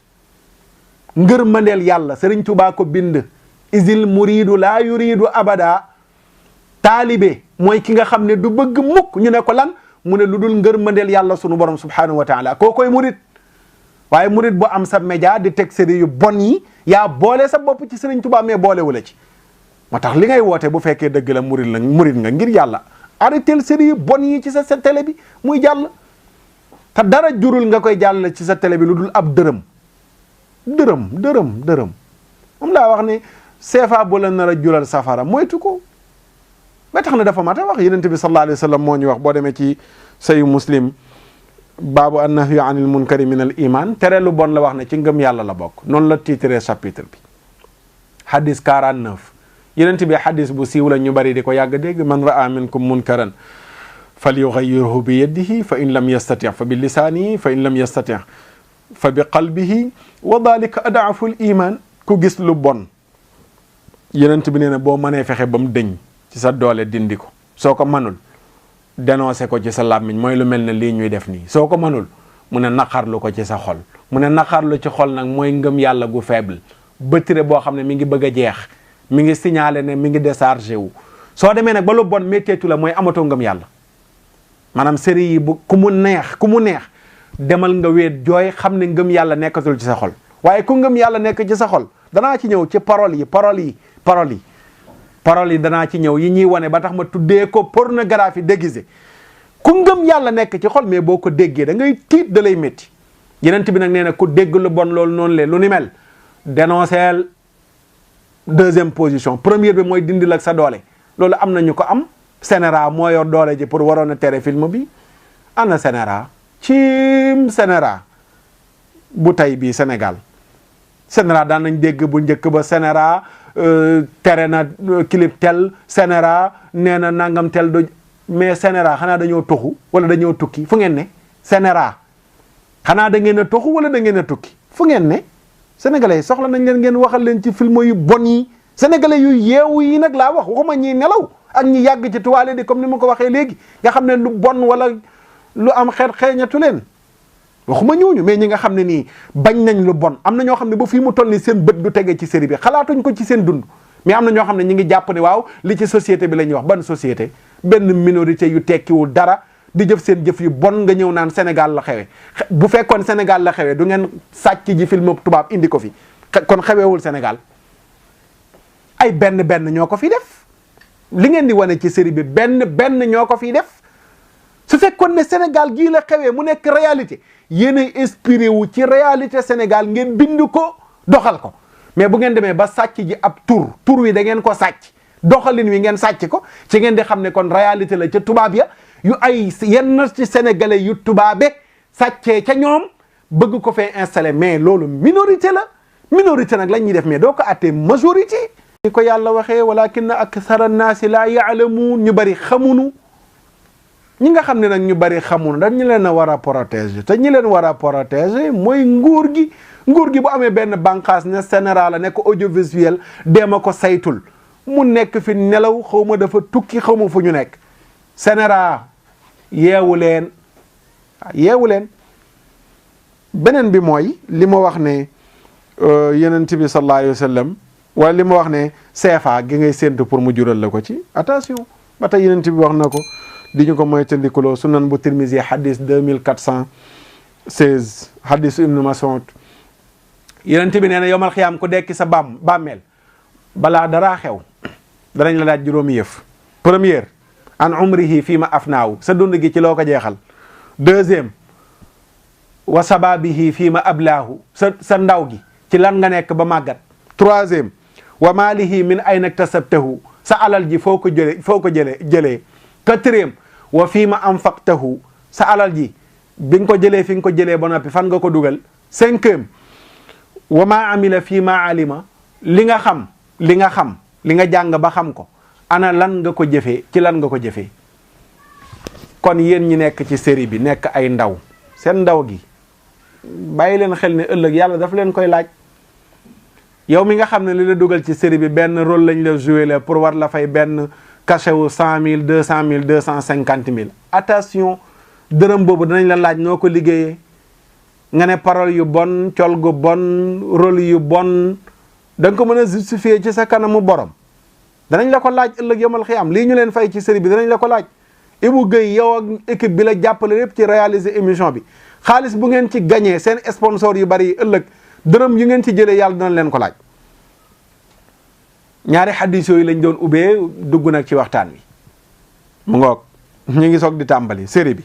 ngërmandeel yàlla Serigne Touba ko bind isil muridu laa yuridu abada taalibe mooy ki nga xam ne du bëgg mukk ñu ne ko lan mu ne lu dul ngërmandeel yàlla sunu borom subhanahu wa taala koo koy murit waaye murit bu am sa média di teg série yu bon yi yaa boole sa bopp ci Serigne Touba mais boolewula ci moo tax li ngay woote bu fekkee dëgg la murit nga ngir yàlla arrêtel série yu bon yi ci sa télé bi muy jàll te dara jurul nga koy jàll ci sa télé bi lu dul ab dërëm moom laa wax ne CFA bu la nar a jural safara moytu ko ba tax na dafa mat a wax Yonent bi sallallahu alayhi wa sallam moo ñu wax boo demee ci sayu Muslim baabu annahyu anil munkari min al iman tere lu bon la wax ne ci ngëm yàlla la bokk noonu la titré chapitre bi hadis 49 Yonent bi hadis bu siiw la ñu bari di ko yàgg dégg man raa minkum munkaran falyughayyirhu bi yadihi fa in lam yastati fa bi lisaanihi fa in lam yastati fa bi qalbihi wa dalika adaafu l iman ku gis lu bon Yonent bi nee na boo mënee fexe ba mu dëñ ci sa doole dindi ko soo ko mënul dénoncé ko ci sa làmmiñ mooy lu mel ne lii ñuy def nii soo ko mënul mu ne naqarlu ko ci sa xol mu ne naqarlu ci xol nag mooy ngëm yàlla gu faible bëtire boo xam ne mi ngi bëgg a jeex mi ngi signalé ne mi ngi déchargé wu soo demee nag ba lu bon métteetu la mooy amatoo ngëm yàlla maanaam série yi bu ku mu neex demal nga weet jooy xam ne ngëm yàlla nekkatul ci sa xol waaye ku ngëm yàlla nekk ci sa xol danaa ci ñëw ci parole yi danaa ci ñëw yi ñuy wane ba tax ma tuddee ko pornographie déguisée ku ngëm yàlla nekk ci xol mais boo ko déggee da ngay tiit da lay métti Yonent bi nag nee na ku dégg lu bon loolu noonu le lu ni mel dénonceel deuxième position première bi mooy dindil ak sa doole loolu am na ñu ko am Sénéra moo yor doole ji pour waroon a tere film bi ana Sénéra cim Sénéra bu tey bii Sénégal Sénéra daan nañ dégg bu njëkk ba Sénéra tere na clip tel Sénéra nee na nangam tel do mais Sénéra xanaa dañoo toxu wala dañoo tukki fu ngeen ne Sénéra xanaa da ngeen a toxu wala da ngeen a tukki fu ngeen ne sénégalais yi soxla nañ leen ngeen waxal leen ci film yu bon yi sénégalais yu yeewu yi nag laa wax waxuma ñi nelaw ak ñi yàgg ci toile di comme ni ma ko waxee léegi nga xam ne lu bon wala lu am xeet xeeñatu leen waxuma ñooñu mais ñi nga xam ne nii bañ nañ lu bon am na ñoo xam ne ba fii mu toll ni seen bët du tege ci série bi xalaatuñ ko ci seen dund mais am na ñoo xam ne ñi ngi jàpp ne waaw li ci société bi la ñuy wax ban société benn minorité yu tekkiwul dara di jëf seen jëf yu bon nga ñëw naan Sénégal la xewe bu fekkoon Sénégal la xewe du ngeen sàcc ji film tubaab indi ko fi kon xewewul Sénégal ay benn ñoo ko fi def li ngeen di wane ci série bi benn ñoo ko fi def su fekkoon ne Sénégal gii la xewee mu nekk réalité yéenay inspiré wu ci réalité Sénégal ngeen bind ko doxal ko mais bu ngeen demee ba sàcc ji ab tur wi da ngeen ko sàcc doxalin wi ngeen sàcc ko ci ngeen di xam ne kon réalité la ca tubaab ya yu ay yenn ci sénégalais yu tubaabe sàccee ca ñoom bëgg ko fee installé mais loolu minorité la minorité nag lañ ñuy def mais doo ko attee majorité ni ko yàlla waxee walakinna akthara naasi laa yaalamuun ñu bari xamunu ñi nga xam ne nag ñu bari xamunu dañ ñu leen a war a protéger te ñi leen war a protéger mooy nguur gi bu amee benn bànqaas ne CNRA la nekk audiovisuel deema ko saytul mu nekk fi nelaw xaw ma dafa tukki xaw ma fu ñu nekk CNRA yeewu leen beneen bi mooy li ma wax ne yonent bi sallallahu alayhi wa sallam wala li ma wax ne CFA gi ngay séntu pour mu jural la ko ci attention ba tey yonent bi wax na ko di ñu ko moytandikuloo sunan bu Tirmisi hadis 2416 hadis Ibnu Mas'ud yonent bi nee na yowmal xiyaam ku dekki sa bàmmeel balaa daraa xew danañ la laaj juróomi yëf première an umrihi fii ma afnaaw sa dund gi ci loo ko jeexal deuxième wa sababihi fii ma ablaahu sa ndaw gi ci lan nga nekk ba màggat troisième wa maalihi min ayna iktasabtahu sa alal ji foo ko jëlee quatrième wa fii ma anfaqtahu sa alal ji bi nga ko jëlee fi nga ko jëlee ba noppi fan nga ko dugal cinquième wa ma amila fii ma alima li nga xam li nga jàng ba xam ko ana lan nga ko jëfee ci lan nga ko jëfee kon yéen ñi nekk ci série bi nekk ay ndaw seen ndaw gi bàyyi leen xel ne ëllëg yàlla daf leen koy laaj yow mi nga xam ne li la dugal ci série bi benn rôle lañ la joué la pour war la fay benn cachet wu 100 000 200 000 250 000 attention dërëm boobu danañ la laaj noo ko liggéeyee nga ne parole yu bon col gu bon rôle yu bon da nga ko mën a justifier ci sa kanamu borom danañ la ko laaj ëllëg yomal xiyaam lii ñu leen fay ci série bi danañ la ko laaj Ibou Guèye yow ak équipe bi la jàppale lépp ci réaliser émission bi xaalis bu ngeen ci gagné seen sponsor yu bari yi ëllëg dërëm yu ngeen ci jëlee yàlla dana leen ko laaj ñaari xaddis yooyu lañ doon ubbee dugg nag ci waxtaan wi mu ngoog ñu ngi soog di tàmbali série bi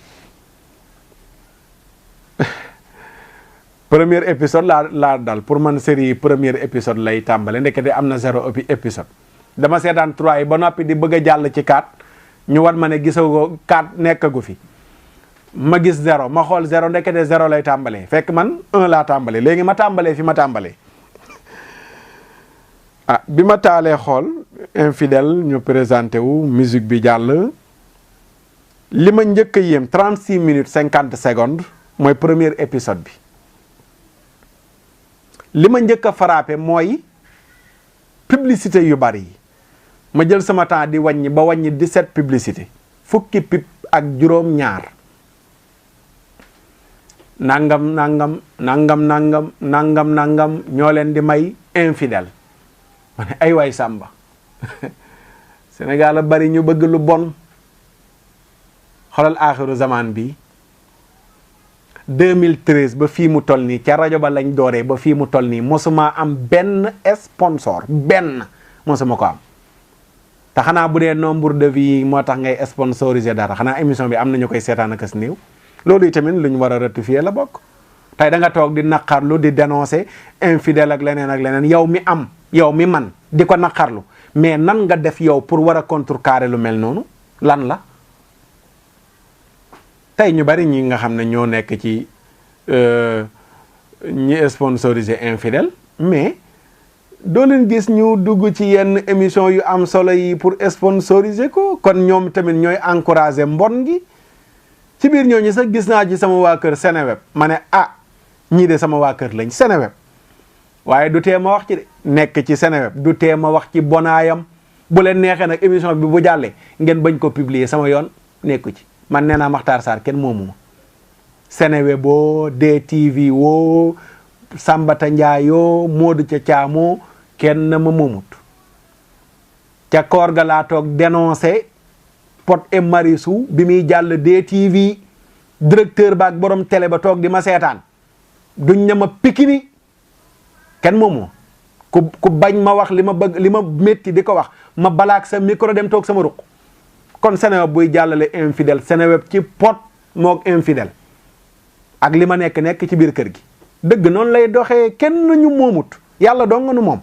premier épisode laa dal pour man série premier épisode lay tàmbale ndekete am na 0 épisode dama seetaan 3 yi ba noppi di bëgg a jàll ci 4 ñu wan ma ne gisagoo 4 nekkagu fi ma gis 0 ma xool 0 ndekete 0 lay tàmbalee fekk man 1 laa tàmbalee léegi ma tàmbalee fi ma tàmbalee ah bi ma taalee xool infidèle ñu présenté wu musique bi jàll li ma njëkk a yéem 36 minutes 50 secondes mooy premier épisode bi li ma njëkk a frappé mooy publicité yu bari yi ma jël sama temps di wàññi ba wàññi 17 publicité fukki pub ak juróom ñaar nangam ñoo leen di may infidèle ma ne ay waay sàmba Sénégal a bari ñu bëgg lu bon xoolal aaxiru zaman bi 2013 ba fii mu toll nii ca rajo ba lañ dooree ba fii mu toll nii mosuma am benn sponsor benn mosuma ko am te xanaa bu dee nombre de vie moo tax ngay sponsoriser dara xanaa émission bi am na ñu koy seetaan ak as néew loolu itamit lu ñu war a rectifier la bokk tey da nga toog di naqarlu di dénoncer infidèle ak leneen yow mi am yow mi man di ko naqarlu mais nan nga def yow pour war a contrecarrer lu mel noonu lan la tey ñu bari ñi nga xam ne ñoo nekk ci ñi sponsoriser infidèle mais doo leen gis ñu dugg ci yenn émission yu am solo yi pour sponsoriser ko kon ñoom tamit ñooy encourager mbon gi ci biir ñooñu sax gis naa ci sama waa kër Seneweb ma ne ñii de sama waa kër lañ Seneweb waaye du tee ma wax ci de nekk ci Seneweb du tee ma wax ci bonaayam bu leen neexee nag émission bi bu jàllee ngeen bañ ko publier sama yoon nekku ci man nee naa Makhtar Sarr kenn moomu ma Seneweb boo DTV woo Sambata Ndiaayoo Modou ca Caamoo kenn ma moomut ca koor ga laa toog dénoncé Pod et Marichou bi muy jàll DTV directeur ba ak borom télé ba toog di ma seetaan duñ ne ma pikini kenn moomu ku bañ ma wax li ma bëgg li ma métti di ko wax ma balaak sa micro dem toog sama ruq kon Seneweb buy jàllale infidèle Seneweb ci Pod moog infidèle ak li ma nekk ci biir kër gi. dëgg noonu lay doxee, kenn ñu moomut, yàlla doo nga nu moom.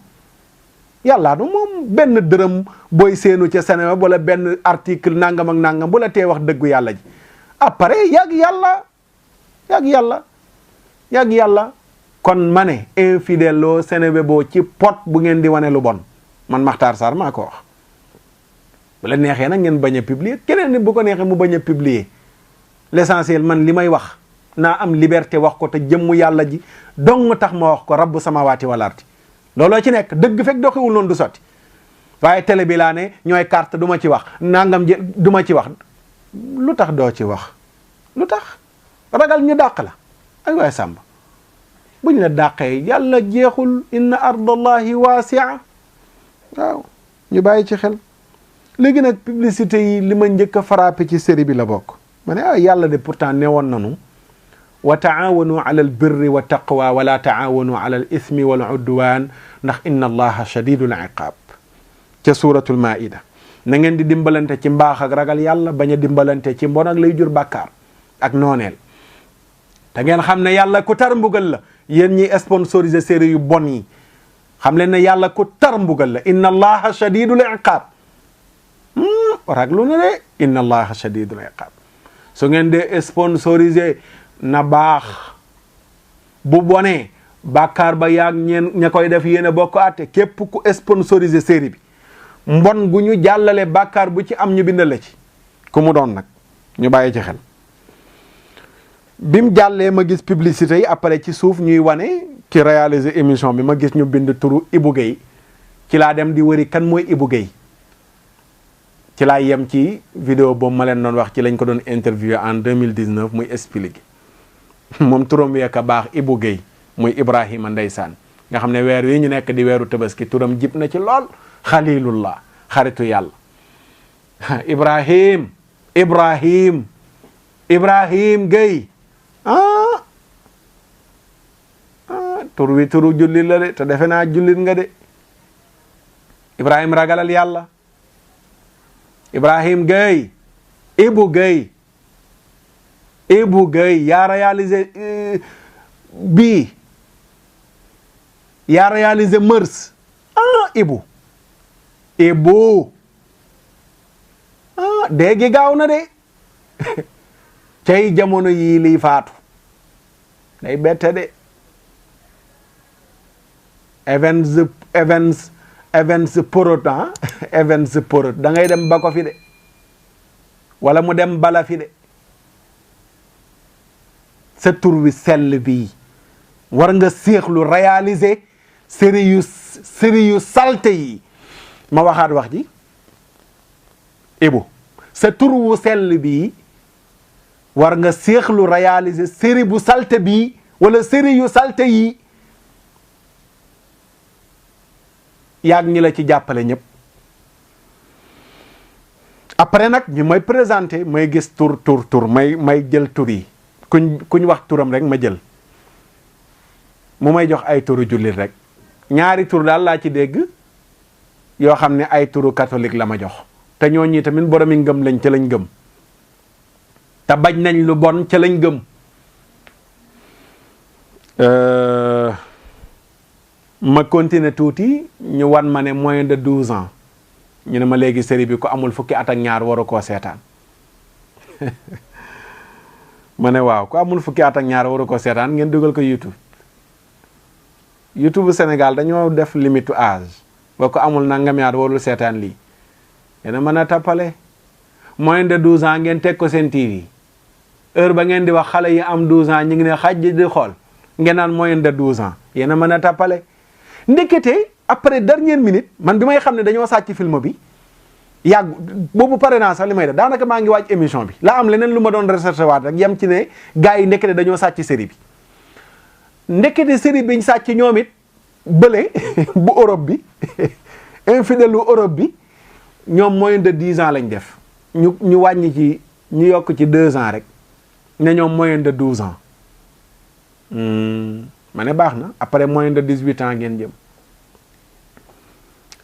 yàllaa nu moom. benn dërëm booy seenu ca Sénégal wala benn article nangam ak nangam bu la tee wax dëggu yàlla ji. après yàgg yàlla kon ma ne infidèle loo Sénégal boo ci pot bu ngeen di wane lu bon man Makhtar Sarr maa ko wax. bu la neexee nag ngeen bañ a publier, keneen ni bu ko neexee mu bañ a publier. l'essentiel man li may wax naa am liberté wax ko te jëmmu yàlla ji dong tax ma wax ko rabbu samawaati wal ardi. looloo ci nekk dëgg fekk doxiwul noonu du sotti. waaye télé bi laa ne ñooy carte du ma ci wax nangam ji du ma ci wax. lu tax doo ci wax lu tax ragal ñu dàq la ay waay sàmba buñ la dàqee yàlla jeexul inna ardallahi waasi'a. waaw ñu bàyyi ci xel. léegi nag publicité yi li ma njëkk a frappé ci série bi la bokk. ma ne yàlla de pourtant ne woon nanu wa taawanu ala al birri wa taqwa wala taawanu ala al ismi wal udwan ndax inna allaha shadidul iqab ca suratul maida. na ngeen di dimbalante ci mbaax ak ragal yàlla bañ a dimbalante ci mbon ak lay jur bàkkaar ak nooneel. te ngeen xam ne yàlla ku tar mbugal la. yéen ñi sponsorisé série yu bon yi xam leen ne yàlla ku tar mbugal la. inna allaha shadidul iqab. raglu na de inna allaha shadidul iqab. su ngeen de sponsorisé na baax bu bonee bàkkaar ba yaag ña koy def yéen a bokk àtte. képp ku sponsorisé série bi mbon gu ñu jàllale bàkkaar bu ci am ñu bindale ci ku mu doon nag ñu bàyyi ci xel. bim jàllee ma gis publicité yi après ci suuf ñuy wane ci réaliser émission bi ma gis ñu bind turu Ibou Guèye ci laa dem di wëri kan mooy Ibou Guèye. ci laa yem ci vidéo boobu ma leen doon wax ci lañ ko doon interview en 2019 muy expliqué moom turam wi ak a baax Ibou Guèye muy Ibrahima ndeysaan nga xam ne weer wi ñu nekk di weeru tabaski turam jib na ci lool. xalilullah xaritu yàlla. Ibrahim Guèye tur wi turu jullit la de te defe naa jullit nga de. Ibrahim ragalal yàlla. Ibrahim Guèye Ibou Guèye yaa réalisé bii yaa réalisé Mœurs Ibou déegi gaaw na de cay jamono yii liy faatu day bette de Evans Porot Evans Porot da ngay dem ba ko fi de wala mu dem bala fi de. sa tur wi sell bii war nga séexlu réaliser série yu salte yi ma waxaat wax ji. Ibou sa tur wu sell bii war nga séexlu réaliser série bu salte bii wala série yu salte yi yaag ñi la ci jàppale ñëpp. après nag ñu may présenté may gis tur may jël tur yi kuñ wax turam rek ma jël mu may jox ay turu jullit rek ñaari tur daal laa ci dégg yoo xam ne ay turu catholique la ma jox te ñooñu tamit boromi ngëm lañ ca lañ gëm te bañ nañ lu bon ca lañ gëm. ma continuer tuuti ñu wan ma ne moins de 12 ans ñu ne ma léegi série bi ko amul fukki at ak ñaar waru koo seetaan ma ne waaw ko amul fukki at ak ñaar waru koo seetaan ngeen dugal ko YouTube Sénégal dañoo def limite âge ba ko amul nangami at warul seetaan lii yéen a mën a tappale moins de 12 ans ngeen teg ko seen TV heure ba ngeen di wax xale yi am 12 ans ñu ngi ne xaj di xool ngeen naan moins de 12 ans yéen a mën a tappale. ndekete après dernière minute man bi may xam ne dañoo sàcc film bi yàgg boobu pare naa sax li may def daanaka maa ngi waaj émission bi la am leneen lu ma doon recherché waat rek yem ci ne gars yi ndekete dañoo sàcc série bi. ndekete série biñ sàcc ñoom it bële bu Europe bi infidèle lu Europe bi ñoom moins de 10 ans lañ def ñu wàññi ci ñu yokk ci 2 ans rek ne ñoom moins de 12 ans. ma ne baax na après moins de 18 ans ngeen jëm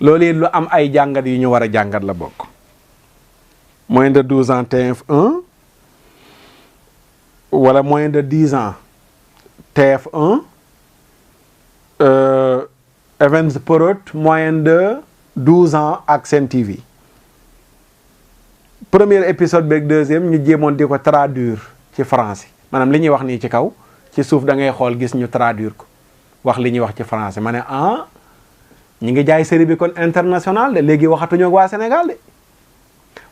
loolu it lu am ay jàngat yu ñu war a jàngat la bokk. moins de 12 ans TF1 wala moins de 10 ans TF1, Events Prod moins de 12 ans ak Sen TV. Premier épisode beeg deuxième ñu jéemoon di ko traduire ci français maanaam li ñuy wax nii ci kaw ci suuf da ngay xool gis ñu traduire ko wax li ñuy wax ci français ma ne ñi ngi jaay série bi kon international de léegi waxatuñoo ak waa Sénégal de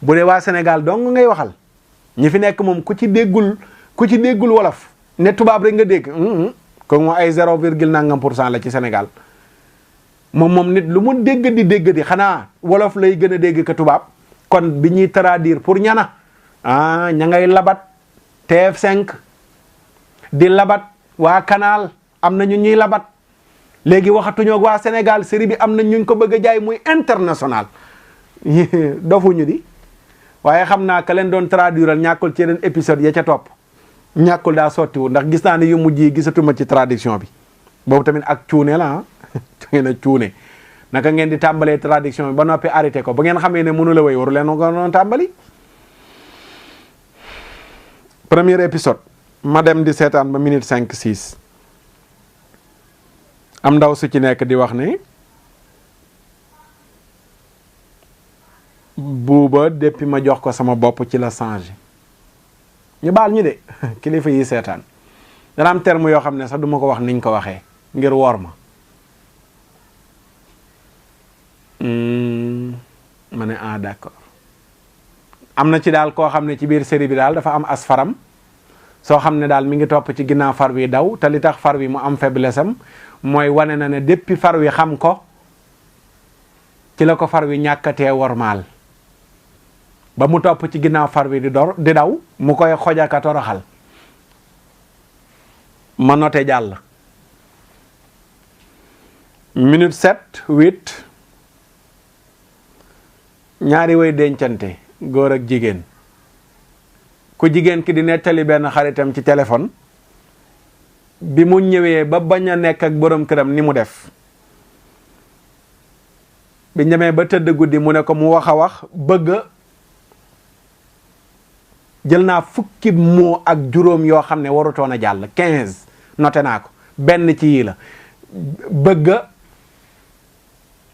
bu dee waa Sénégal dong ngay waxal ñi fi nekk moom ku ci déggul wolof ne tubaab rek nga dégg kon moom ay 0,nangam% la ci Sénégal moom nit lu mu dégg di xanaa wolof lay gën a dégg ka tubaab. kon bi ñuy traduire pour ñana ña ngay labat TF5 di labat waa Canal am na ñu ñuy labat léegi waxatuñoo ak waa Sénégal série bi am na ñu ko bëgg a jaay muy international dofuñu di waaye xam naa ka leen doon traduire ñàkkul ci yeneen épisode ya ca topp ñàkkul daa sottiwu ndax gis naa ne yu mujj yi gisatuma ci traduction bi boobu tamit ak cuune la ngeen a cuune naka ngeen di tàmbalee traduction bi ba noppi arrêté ko ba ngeen xamee ne mënu la wéy waru leen ko noonu tàmbali. Premier épisode ma dem di seetaan ba minute 5-6 am ndaw su ci nekk di wax ne buuba depuis ma jox ko sama bopp ci la changé ñu baal ñu de kilifa yi seetaan dana am terme yoo xam ne sax duma ko wax niñ ko waxee ngir woor ma. ma ne d'accord am na ci daal koo xam ne ci biir série bi daal dafa am as faram soo xam ne daal mi ngi topp ci ginnaaw far wi daw te li tax far wi mu am faiblesse am mooy wane na ne depuis far wi xam ko ci la ko far wi ñàkkatee wormaal ba mu topp ci ginnaaw far wi di daw mu koy xojaka toroxal ma noté jàll minute 7-8 ñaari way dencante góor ak jigéen ku jigéen ki di nettali benn xaritam ci téléphone bi mu ñëwee ba bañ a nekk ak borom këram ni mu def bi ñemee ba tëdd guddi mu ne ko mu wax a wax bëgg jël naa fukki moo ak juróom yoo xam ne warutoon a jàll 15 noté naa ko benn ci yii la bëgg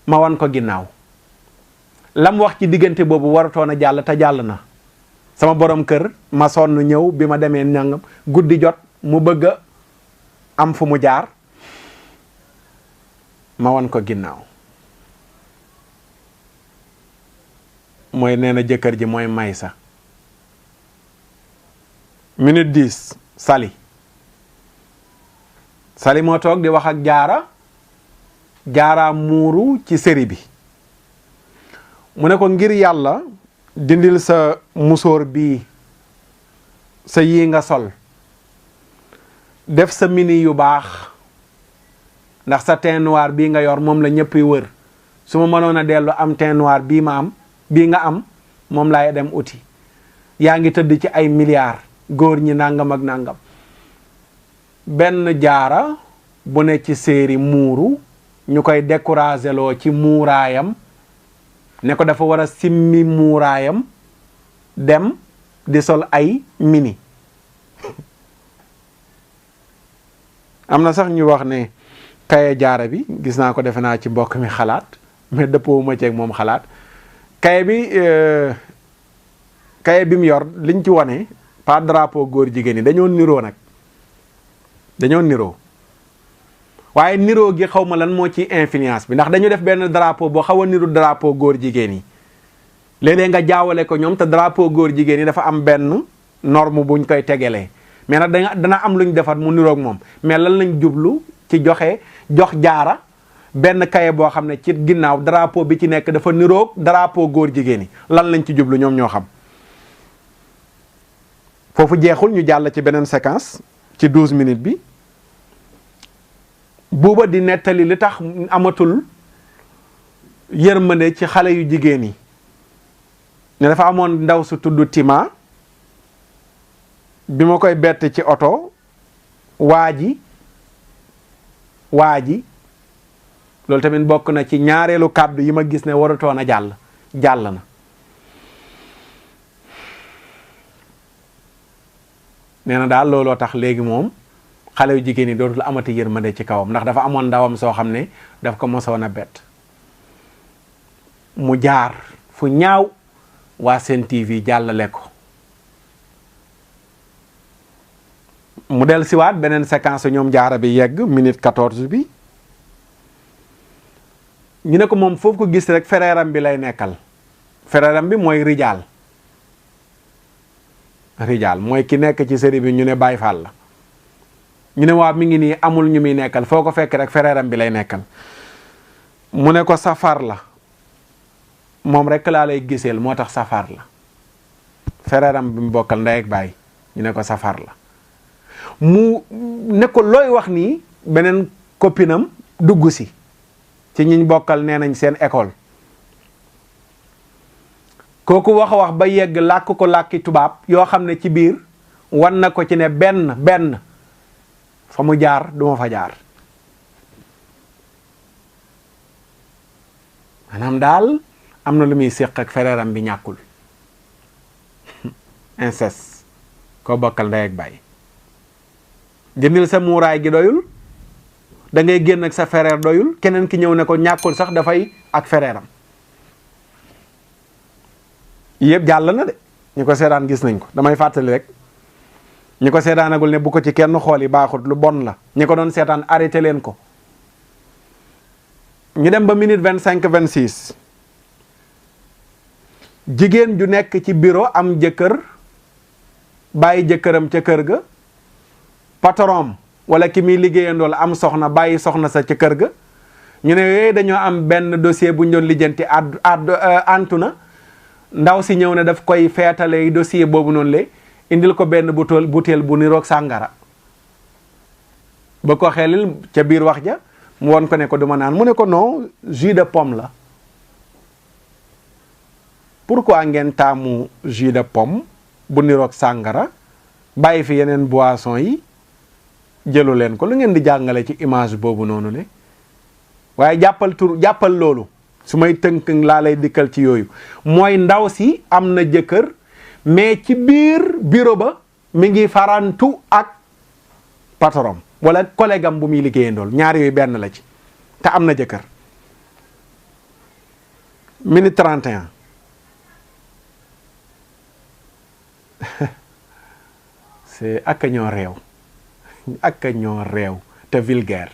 ma wan ko ginnaaw lam wax ci diggante boobu warutoon a jàll te jàll na sama borom kër ma sonn ñëw bi ma demee nangam guddi jot mu bëgg a am fu mu jaar ma wan ko ginnaaw mooy nee na jëkkër ji mooy Maysa. minute 10 Sali moo toog di wax ak Jaara muuru ci série bi mu ne ko ngir yàlla dindil sa musóor bii sa yii nga sol def sa mini yu baax ndax sa teint noir bii nga yor moom la ñëpp wër su ma mënoon a dellu am teint noir bii nga am moom laay dem uti yaa ngi tëdd ci ay milliards góor ñi nangam ak nangam benn Jaara bu ne ci série muuru ñu koy découragé loo ci muuraayam ne ko dafa war a simmi muuraayam dem di sol ay mini am na sax ñu wax ne kaye Jaara bi gis naa ko defe naa ci mbokk mi xalaat mais dëppoowuma ceeg moom xalaat kaye bi mu yor liñ ci wane pas drapeau góor jigéen ñi dañoo niroo nag dañoo niroo waaye niroo gi xaw ma lan moo ci influence bi ndax dañu def benn drapeau boo xaw a niru drapeau góor jigéen yi léeg-léeg nga jaawale ko ñoom te drapeau góor jigéen yi dafa am benn norme buñ koy tegelee mais nag dana am lu ñu defar mu niroog moom mais lan lañ jublu ci jox Jaara benn kaye boo xam ne ci ginnaaw drapeau bi ci nekk dafa niroog drapeau góor jigéen yi lan lañ ci jublu ñoom ñoo xam. foofu jeexul ñu jàll ci beneen séquence ci 12 minutes bi buuba di nettali li tax amatul yërmande ci xale yu jigéen yi ne dafa amoon ndaw su tudd Tima bi ma koy bett ci oto waa ji loolu tamit bokk na ci ñaareelu kàddu yi ma gis ne warutoon a jàll na nee na daal looloo tax léegi moom xale yu jigéen ñi dootul amati yërmande ci kawam ndax dafa amoon ndawam soo xam ne daf ko mosoon a bett mu jaar fu ñaaw waa Sen TV jàllale ko mu del siwaat beneen séquence ñoom jaara bi yegg minute 14 bi ñu ne ko moom foofu ko gis rek fereeram bi lay nekkal fereeram bi mooy rijaal mooy ki nekk ci série bi ñu ne Baay Faal la ñu ne waaw mi ngi nii amul ñu muy nekkal foo ko fekk rek fereeram bi lay nekkal mu ne ko safar la moom rek laa lay giseel moo tax safar la fereeram bi mu bokkal ndey ak baay ñu ne ko safar la mu ne ko looy wax nii beneen copinam dugg si ci ñiñ bokkal nee nañ seen école kooku wax ba yegg làkk ko làkki tubaab yoo xam ne ci biir wan na ko ci ne benn fa mu jaar duma fa jaar maanaam daal am na lu muy séq ak fereeram bi ñàkkul inceste koo bokkal ndey ak baay jëndil sa muuraay gi doyul da ngay génn ak sa fereer doyul keneen ki ñëw ne ko ñàkkul sax dafay ak fereeram yëpp jàll na de ñu ko seetaan gis nañ ko damay fàttali rek ñi ko seetaanagul ne bu ko ci kenn xool yi baaxut lu bon la ñi ko doon seetaan arrêté leen ko ñu dem ba minute 25-26 jigéen ju nekk ci bureau am jëkkër bàyyi jëkkëram ca kër ga patron wala ki muy liggéeyandool am soxna bàyyi soxna sa ca kër ga ñu ne yooyu dañoo am benn dossier bu ñu doon lijjanti antu na ndaw si ñëw ne daf koy feetale dossier boobu noonu le indil ko benn butéel bu niroog sàngara ba ko xelil ca biir wax ja mu won ko ne ko duma naan mu ne ko non jus de pomme la pourquoi ngeen taamu jus de pomme bu niroog sàngara bàyyi fi yeneen boisson yi jëlu leen ko lu ngeen di jàngale ci image boobu noonu le waaye jàppal loolu su may tënk laa lay dikkal ci yooyu mooy ndaw si am na jëkkër mais ci biir bureau ba mi ngi farantu ak patron wala collègue am bu muy liggéeyandool ñaar yooyu benn la ci te am na jëkkër minute 31 c'est ak ñoo réew te vulgaire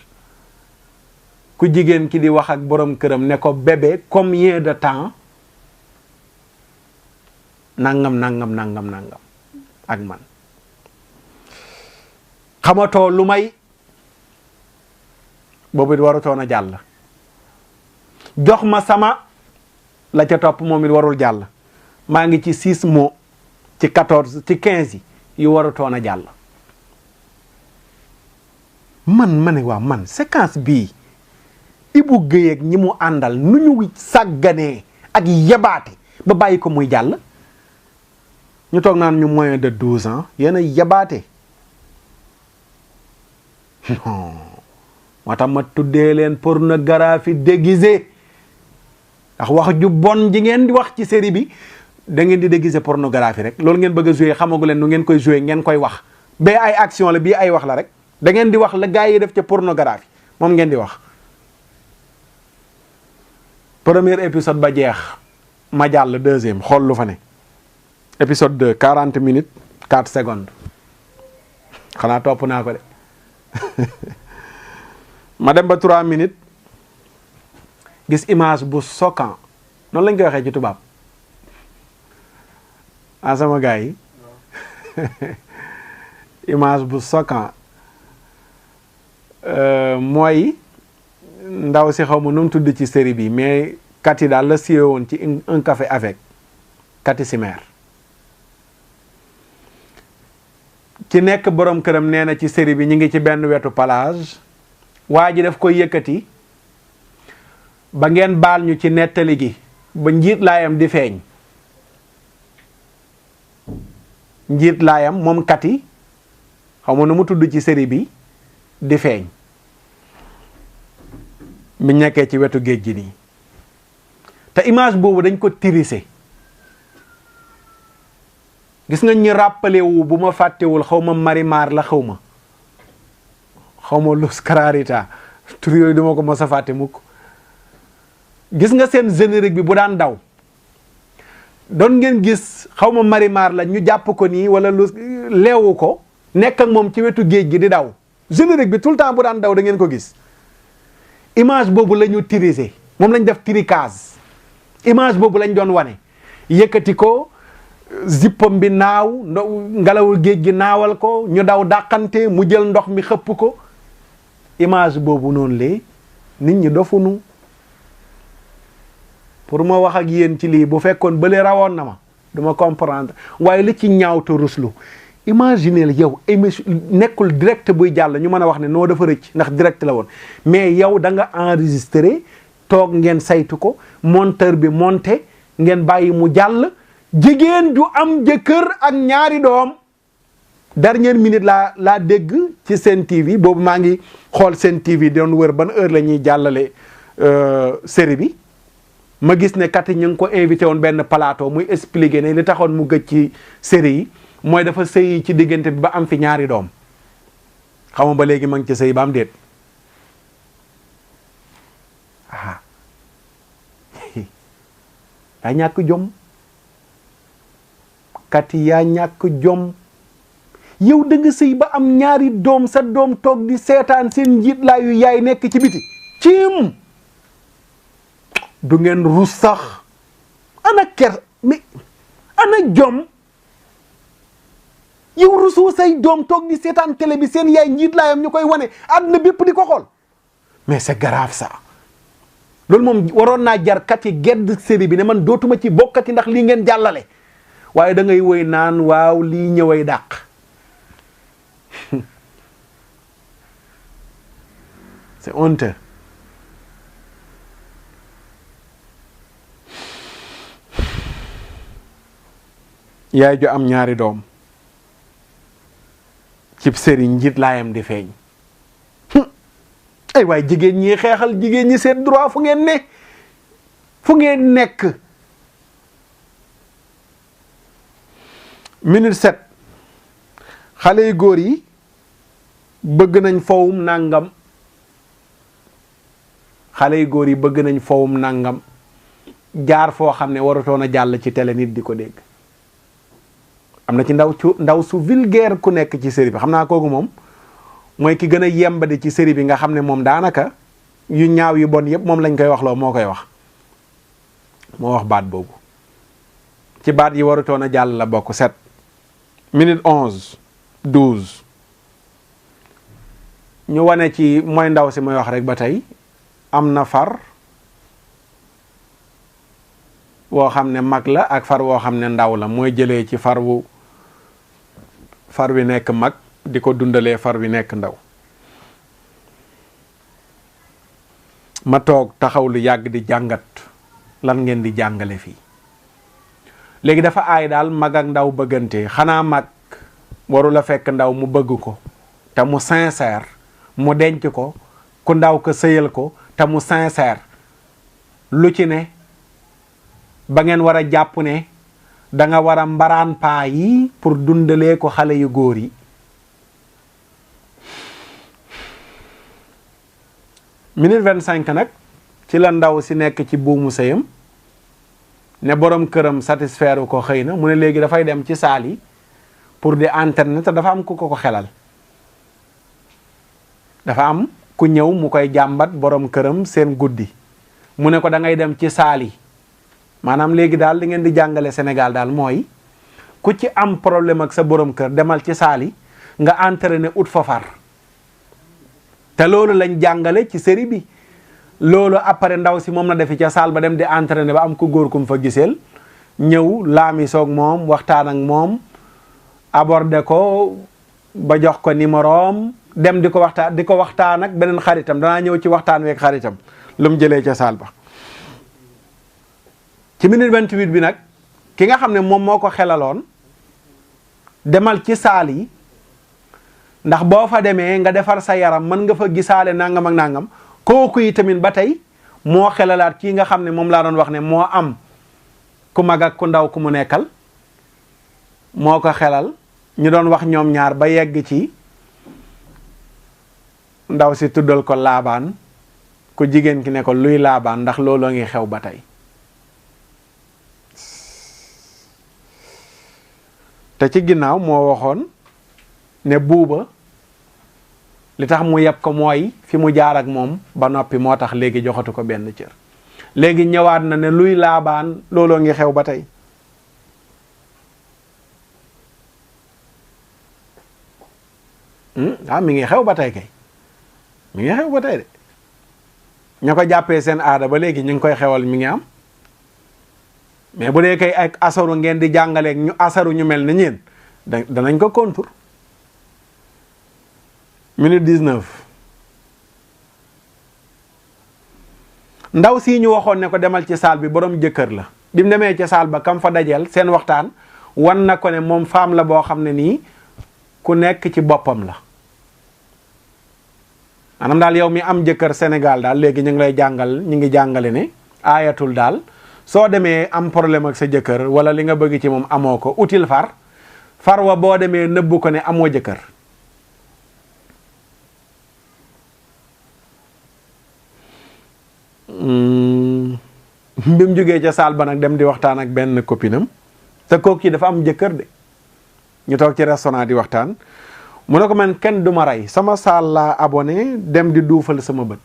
ku jigéen ki di wax ak borom këram ne ko bébé combien de temps nangam ak man xamatoo lu may boobu it warutoon a jàll jox ma sama la ca topp moom it warul jàll maa ngi ci 6 mots ci 14 ci 15 yi yu warutoon a jàll ma ne waa man séquence bii Ibou Guèye ak ñi mu àndal nu ñu sàgganee ak yabaate ba bàyyi ko muy jàll ñu toog naan ñu moins de 12 ans yéen a yabaate non moo tax ma tuddee leen pornographie déguisée ndax wax ju bon ji ngeen di wax ci série bi da ngeen di déguiser pornographie rek loolu ngeen bëgg a jouer xamagu leen nu ngeen koy jouer ngeen koy wax bee ay action la bii ay wax la rek da ngeen di wax la gars yi def ca pornographie moom ngeen di wax premier épisode ba jeex ma jàll deuxième xool lu fa ne épisode 2 40 minutes 4 secondes xanaa topp naa ko de ma dem ba 3 minutes gis image bu choquant noonu lañ koy waxee ci tubaab sama gars yi image bu choquant mooy ndaw si xaw ma nu mu tudd ci série bi mais Cathy daal la siiwee woon ci un café avec Cathy Simer ci nekk borom këram nee na ci série bi ñu ngi ci benn wetu plage waa ji daf koy yëkkati ba ngeen baal ñu ci nettali gi ba njiit laayam di feeñ njiit laayam moom Cathy xaw ma nu mu tudd ci série bi di feeñ mi nekkee ci wetu géej gi nii te image boobu dañ ko tirise gis nga ñi rappelé wu bu ma fàttewul xaw ma Marimar la xaw ma Luz Clarita tur yooyu duma ko mos a fàtte mukk. gis nga seen générique bi bu daan daw doon ngeen gis xaw ma Marimar la ñu jàpp ko nii wala lu leewu ko nekk ak moom ci wetu géej gi di daw générique bi tout le temps bu daan daw da ngeen ko gis. image boobu la ñu tirisé moom lañ def tricage image boobu lañ doon wane yëkkati ko zippam bi naaw ngelawul géej gi naawal ko ñu daw dàqante mu jël ndox mi xëpp ko image boobu noonu lee nit ñi dofunu pour ma wax ak yéen ci lii bu fekkoon bële rawoon na ma duma comprendre waaye li ci ñaaw te ruslu imaginez yow émission nekkul direct buy jàll ñu mën a wax ne noo dafa rëcc ndax direct la woon mais yow da nga enregistré toog ngeen saytu ko monteur bi monté ngeen bàyyi mu jàll jigéen ju am jëkkër ak ñaari doom dernière minute laa dégg ci Sen TV boobu maa ngi xool Sen TV doon wër ban heure la ñuy jàllale série bi ma gis ne kat ñu ngi ko invité woon benn plateau muy expliqué ne li taxoon mu gëj ci série yi mooy dafa sëyi ci diggante bi ba am fi ñaari doom xam nga ba léegi ma ngi ci sëy ba am déet yaa ñàkk jom kat yaa ñàkk jom yow da nga sëy ba am ñaari doom sa doom toog di seetaan seen njiit laayu yaay nekk ci biti ciim du ngeen rus sax ana ker mais ana jom yow rusoo say doom toog di seetaan télé bi seen yaay njiit laayam ñu koy wane àdduna bépp di ko xool mais c'est grave ça loolu moom waroon naa jar kat yi gedd série bi ne man dootuma ci bokkati ndax lii ngeen jàllale waaye da ngay woy naan waaw lii ñëway dàq c'est honteux yaay ju am ñaari doom cib sëriñ njiit laayam di feeñ ay waay jigéen ñi xeexal jigéen ñi seen droit fu ngeen ne fu ngeen nekk minute 7 xale yu góor yi bëgg nañ fowum nangam xale yu góor yi bëgg nañ fowum nangam jaar foo xam ne warutoon a jàll ci télé nit di ko dégg am na ci ndaw su vulgaire ku nekk ci série bi xam naa kooku moom mooy ki gën a yembadi ci série bi nga xam ne moom daanaka yu ñaaw yu bon yëpp moom lañ koy wax loo moo koy wax moo wax baat boobu ci baat yi warutoon a jàll la bokk 7 minute 11 12 ñu wane ci mooy ndaw si may wax rek ba tey am na far woo xam ne mag la ak far woo xam ne ndaw la mooy jëlee ci far wi nekk mag di ko dundalee far wi nekk ndaw ma toog taxaw lu yàgg di jàngat lan ngeen di jàngale fii léegi dafa aay daal mag ak ndaw bëggante xanaa mag waru la fekk ndaw mu bëgg ko te mu sincère mu denc ko ku ndaw ko sëyal ko te mu sincère lu ci ne ba ngeen war a jàpp ne da nga war a mbaraan paa yi pour dundalee ko xale yu góor yi minute 25 nag ci la ndaw si nekk ci buumu sëyam ne borom këram satisfaire ko xëy na mu ne léegi dafay dem ci saal yi pour di internet te dafa am ku ko xelal dafa am ku ñëw mu koy jàmbat borom këram seen guddi mu ne ko da ngay dem ci saal yi maanaam léegi daal li ngeen di jàngale Sénégal daal mooy ku ci am problème ak sa borom kër demal ci saal yi nga entraîné ut fa far te loolu lañ jàngale ci série bi loolu après ndaw si moom na defi ca saal ba dem di entraîné ba am ku góor kum fa giseel ñëw laami soog moom waxtaan ak moom abordé ko ba jox ko numéroom dem di ko waxtaan ak beneen xaritam danaa ñëw ci waxtaan week xaritam lu mu jëlee ca saal ba ci minute 28 bi nag ki nga xam ne moom moo ko xelaloon demal ci saal yi ndax boo fa demee nga defar sa yaram mën nga fa gisaale nangam ak nangam kooku yi tamit ba tey moo xelalaat kii nga xam ne moom laa doon wax ne moo am ku mag ak ku ndaw ku mu nekkal moo ko xelal ñu doon wax ñoom ñaar ba yegg ci ndaw si tuddal ko laabaan ku jigéen ki ne ko luy laabaan ndax looloo ngi xew ba tey. te ci ginnaaw moo waxoon ne buuba li tax mu yeb ko mooy fi mu jaar ak moom ba noppi moo tax léegi joxatu ko benn cër léegi ñëwaat na ne luy laabaan looloo ngi xew ba tey. Mi ngi xew ba tey kay mi ngi xew ba tey de ña ko jàppee seen aada ba léegi ñu ngi koy xewal mi ngi am mais bu dee kay ak asaru ngeen di jàngaleeg ñu asaru ñu mel ni ñeen danañ ko contour. minute 19 ndaw sii ñu waxoon ne ko demal ci saal bi borom jëkkër la bi mu demee ci saal ba kam fa dajeel seen waxtaan wan na ko ne moom femme la boo xam ne nii ku nekk ci boppam la. maanaam daal yow mi am jëkkër Sénégal daal léegi ñu ngi lay jàngal ñu ngi jàngale ne aayatul daal soo demee am problème ak sa jëkkër wala li nga bëgg ci moom amoo ko util far wa boo demee nëbbu ko ne amoo jëkkër. bi mu jógee ca saal ba nag dem di waxtaan ak benn copinam te kooku ci dafa am jëkkër de ñu toog ci restaurant di waxtaan mu ne ko man kenn du ma rey sama saal laa abonné dem di duufal sama bët.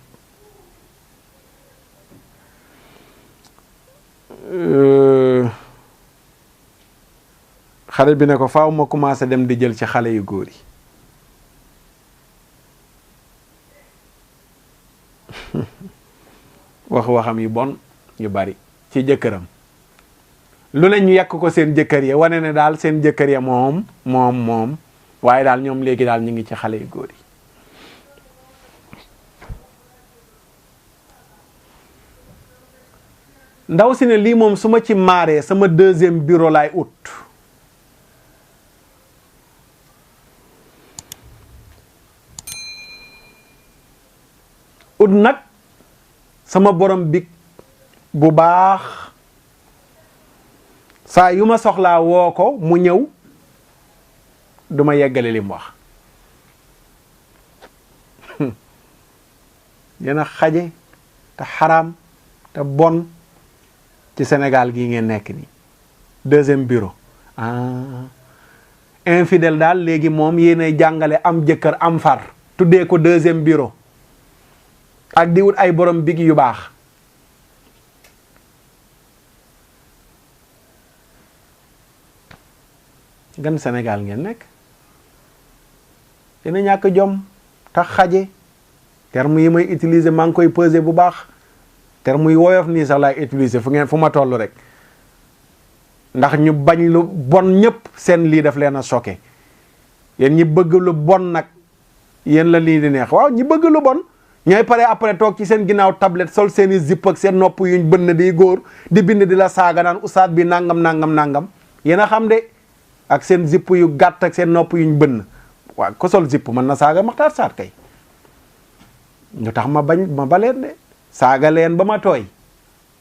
xale bi ne ko faaw ma commencé dem di jël ci xale yu góor yi. waxam yu bon yu bari ci jëkkëram lu ne ñu yekk ko seen jëkkër ya wane ne daal seen jëkkër ya moom waaye daal ñoom léegi daal ñu ngi ci xale yu góor yi. ndaw si ne lii moom su ma ci maaree sama deuxième bureau laay ut. ut nag sama borom big bu baax saa yu ma soxlaa woo ko mu ñëw du ma yeggale li mu wax. yéen a xaje te xaraam te bon ci Sénégal gii ngeen nekk nii. deuxième bureau infidèle daal léegi moom yéenay jàngale am jëkkër am far tuddee ko deuxième bureau ak di wut ay borom big yu baax. gan Sénégal ngeen nekk dina ñàkk jom tax xaje terme yi may utiliser maa ngi koy peser bu baax terme yi woyof nii sax laay utiliser fu ma toll rek ndax ñu bañ lu bon ñëpp seen lii daf leen a choqué yéen ñi bëgg lu bon nag yéen la lii di neex waaw ñi bëgg lu bon ñooy pare après toog ci seen ginnaaw tablette sol seeni zip ak seen nopp yuñ bënn di góor di bind di la saaga naan ustaat bi nangam yéen a xam de ak seen zipp yu gàtt ak seen nopp yuñ bënn waaw ko sol zipp mën na saaga Maxtaar Sarr kay ñu tax ma baleen de saaga leen ba ma tooy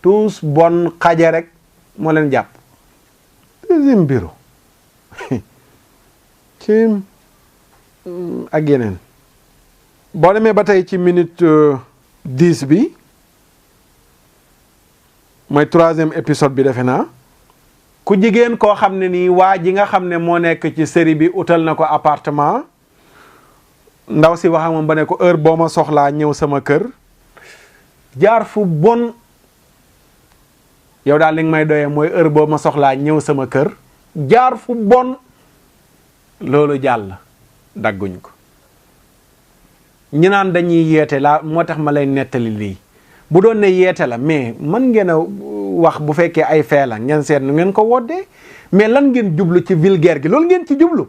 tous bon xaje rek moo leen jàpp. deuxième bureau ci ak yeneen boo demee ba tey ci minute 10 bi mooy 3e épisode bi defe naa ku jigéen koo xam ne nii waa ji nga xam ne moo nekk ci série bi utal na ko appartement ndaw si wax moom ba ne ko heure boo ma soxlaa ñëw sama kër jaar fu bon yow daal li nga may doyee mooy heure boo ma soxlaa ñëw sama kër jaar fu bon loolu jàll dagguñ ko. ñi naan dañuy yeete la moo tax ma lay nettali lii bu doon ne yeete la mais mën ngeen a wax bu fekkee ay fee la ngeen seet nu ngeen ko woddee mais lan ngeen jublu ci vulgaire gi loolu ngeen ci jublu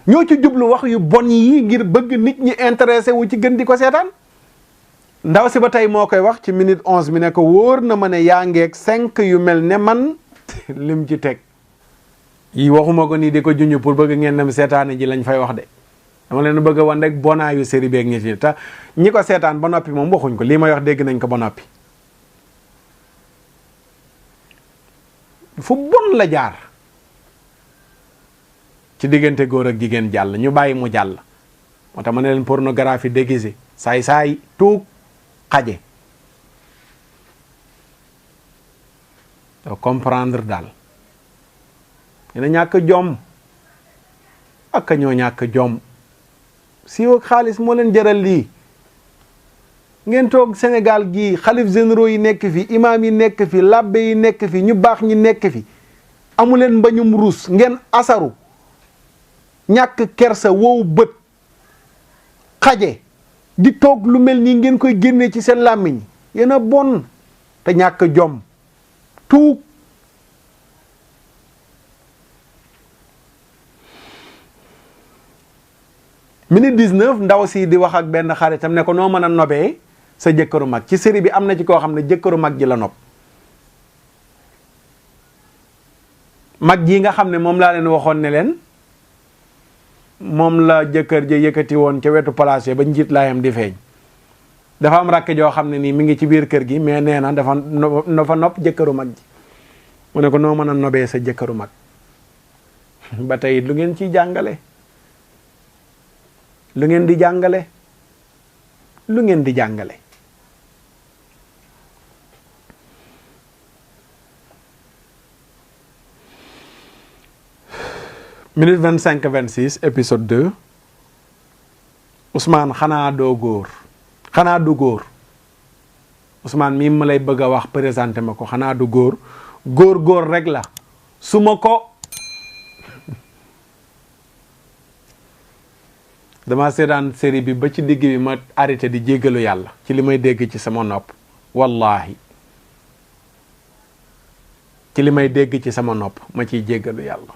ñoo ci jublu wax yu bon yi ngir bëgg nit ñi intéressé wu ci gën di ko seetaan. ndaw si ba tey moo koy wax ci minute 11 mi ne ko wóor na ma ne yaa ngeeg 5 yu mel ne man lim ci teg yi waxuma ko nii di ko junj pour bëgg ngeen dem seetaane ji lañ fay wax de dama leen bëgg a wan rek bonaayu série beeg ñi ci te ñi ko seetaan ba noppi moom waxuñ ko lii may wax dégg nañ ko ba noppi. fu bon la jaar ci diggante góor ak jigéen jàll ñu bàyyi mu jàll. moo tax ma ne leen pornographie déguisée saay tuug xaje doo comprendre daal dina ñàkk jom ak ñoo ñàkk jom siiw ak xaalis moo leen jaral lii. ngeen toog Sénégal gii xalif généraux yi nekk fi imaam yi nekk fi labbe yi nekk fi ñu baax ñi nekk fi amuleen mbañum ruus ngeen asaru ñàkk kersa wow bët xaje di toog lu mel nii ngeen koy génnee ci seen làmmiñ yéen a bon te ñàkk jom tuug. minute 19 ndaw si di wax ak benn xaritam ne ko noo mën a nobee sa jëkkëru mag ci série bi am na ci koo xam ne jëkkëru mag ji la nopp. mag ji nga xam ne moom laa leen waxoon ne leen moom la jëkkër ji yëkkati woon ca wetu place ba njiit laayam di feeñ. dafa am rakk joo xam ne nii mi ngi ci biir kër gi mais nee na dafa nopp jëkkëru mag ji mu ne ko noo mën a nobee sa jëkkëru mag ba tey lu ngeen ciy jàngale. lu ngeen di jàngale lu ngeen di jàngale minute 25-26 épisode 2 Ousmane xanaa doo góor xanaa du góor Ousmane mii ma lay bëgg a wax présenté ma ko xanaa du góor rek la su ma ko dama seetaan série bi ba ci digg bi ma arrêté di jéggalu yàlla ci li may dégg ci sama nopp wallahi ci li may dégg ci sama nopp ma ciy jéggalu yàlla.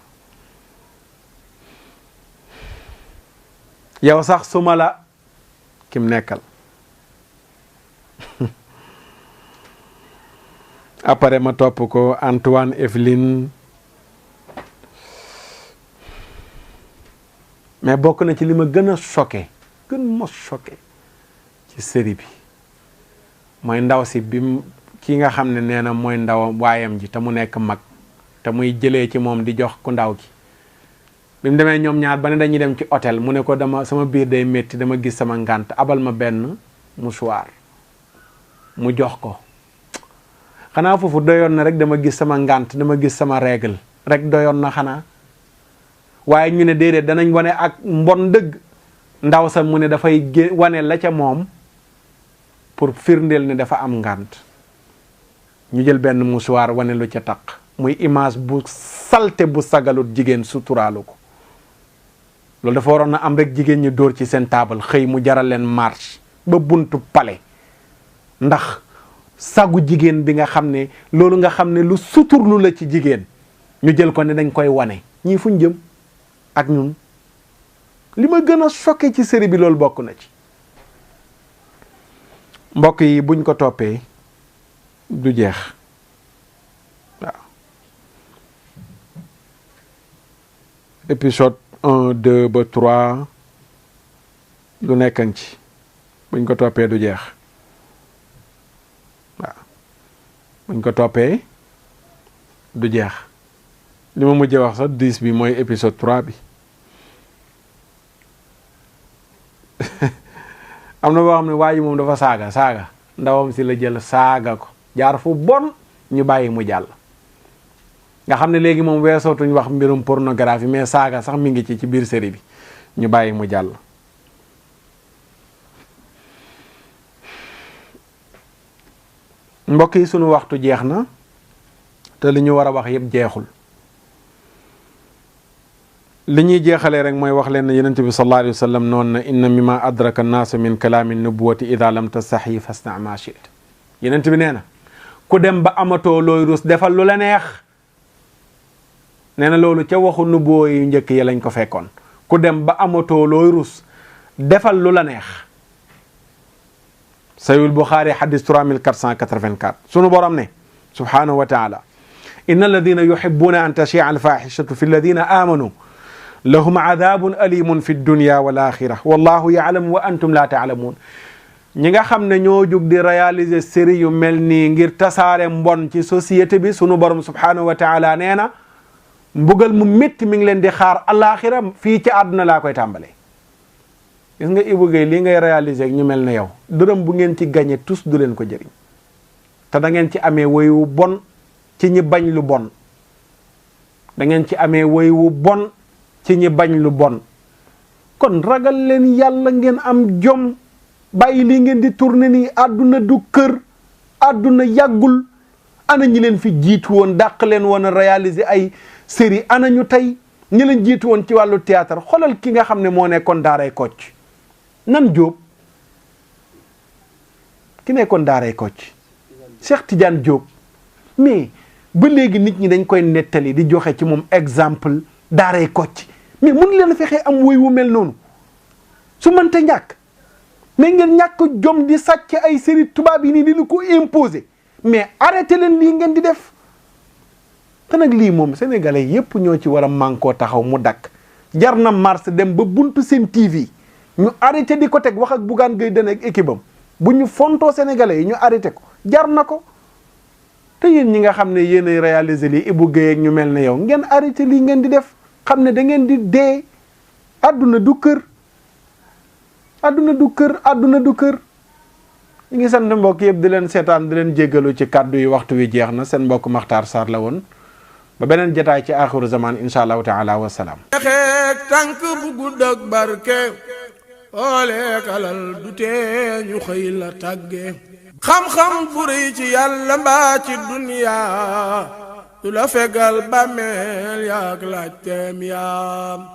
yow sax su ma la kim nekkal après ma topp ko Antoine Evelyne mais bokk na ci li ma gën a choqué ci série bi mooy ndaw si bi ki nga xam ne nee na mooy ndaw waayam ji te mu nekk mag te muy jëlee ci moom di jox ku ndaw gi bi mu demee ñoom ñaar ba ne dañuy dem ci hôtel mu ne ko sama biir day métti dama gis sama ngànt abal ma benn mouchoir mu jox ko xanaa foofu doyoon na rek dama gis sama ngànt dama gis sama règle rek doyoon na xanaa waaye ñu ne déedéet danañ wane ak mbon dëgg ndaw sa mu ne dafay wane la ca moom pour firndeel ne dafa am ngànt ñu jël benn mouchoir wane lu ca taq muy image bu salte bu sagalut jigéen suturaalu ko loolu dafa waroon na am rek jigéen ñi dóor ci seen taabal xëy mu jaral leen marche ba buntu pale ndax sagu jigéen bi nga xam ne loolu nga xam ne lu suturlu la ci jigéen ñu jël ko ne dañ koy wane ñii fuñ jëm ak ñun li ma gën a choqué ci série bi loolu bokk na ci mbokk yi buñ ko toppee du jeex waaw épisode 1 2 ba 3 lu nekkan ci buñ ko toppee du jeex waaw buñ ko toppee du jeex li ma mujjee wax sax 10 bi mooy épisode 3 bi am na boo xam ne waa ji moom dafa saaga ndawam si la jël saaga ko jaar fu bon ñu bàyyi mu jàll nga xam ne léegi moom weesootuñ wax mbirum pornographie mais saaga sax mi ngi ci biir série bi ñu bàyyi mu jàll mbokk yi sunu waxtu jeex na te li ñu war a wax yëpp jeexul li ñuy jeexalee rek mooy wax leen ne yonent bi sallallahu alayhi wa sallam noonu na inna mimma adraka annaasu min kalaami nubuwati ida lam tastaxyi fasna ma shi'ta yonent bi nee na ku dem ba amatoo looy rus defal lu la neex nee na loolu ca waxu nubuwa yu njëkk yi lañ ko fekkoon ku dem ba amatoo looy rus defal lu la neex Sahihul Bukhari hadis 3484 sunu borom ne subhanahu wa taala inna alladina yuhibbuna an tashia alfahishatu fi alladina amanu lahum adabun alimun fi dunya wal axira wallahu yaalamu wa antum la taalamuun ñi nga xam ne ñoo jug di réaliser série yu mel nii ngir tasaare mbon ci société bi sunu borom subhanahu wa taala nee na mbugal mu métti mi ngi leen di xaar alaaxira fii ci àdduna laa koy tàmbale. gis nga Ibou Guèye lii ngay réaliser ak ñu mel ne yow dërëm bu ngeen ci gañe tous du leen ko jëriñ te da ngeen ci amee woy wu bon ci ñi bañ lu bon. da ngeen ci amee woy wu bon ci ñi bañ lu bon kon ragal leen yàlla ngeen am jom bàyyi lii ngeen di tourner nii àdduna du kër àdduna yàggul. ana ñi leen fi jiitu woon dàq leen woon a réaliser ay série ana ñu tey ñi leen jiitu woon ci wàllu théâtre xoolal ki nga xam ne moo nekkoon daaray Kocc nan Diop ki nekkoon daaray Kocc Cheikh Tidiane Diop mais ba léegi nit ñi dañ koy nettali di joxe ci moom exemple daaray Kocc mais mun leen fexee am woy wu mel noonu su mënta ñàkk mais ngeen ñàkk jom di sàcc ay série tubaab yi nii di lu ko imposer mais arrêté leen lii ngeen di def te nag lii moom sénégalais yépp ñoo ci war a mànkoo taxaw mu dakk jar na mars dem ba buntu seen TV ñu arrêté di ko teg wax ak Bougane Gueye Dany ak équipe am bu ñu fontoo sénégalais yi ñu arrêté ko jar na ko te yéen ñi nga xam ne yéen ay réaliser lii Ibou Guèye ak ñu mel ne yow ngeen arrêté lii ngeen di def xam ne da ngeen di dee àdduna du kër àdduna du kër àdduna du kër. ñu ngi sant mbokk yëpp di leen seetaan di leen jéggalu ci kàddu yi waxtu wi jeex na seen mbokk Makhtar Sarr la woon ba beneen jotaay ci axiru zaman insha allahu taala wa salaam. xeek tànk bu gudd ak barke ooleek alal du tee ñu xëy la tàgge xam-xam bu rëy ci yàlla mbaa ci duniya du la fegal bàmmeel yaak laaj teem yaa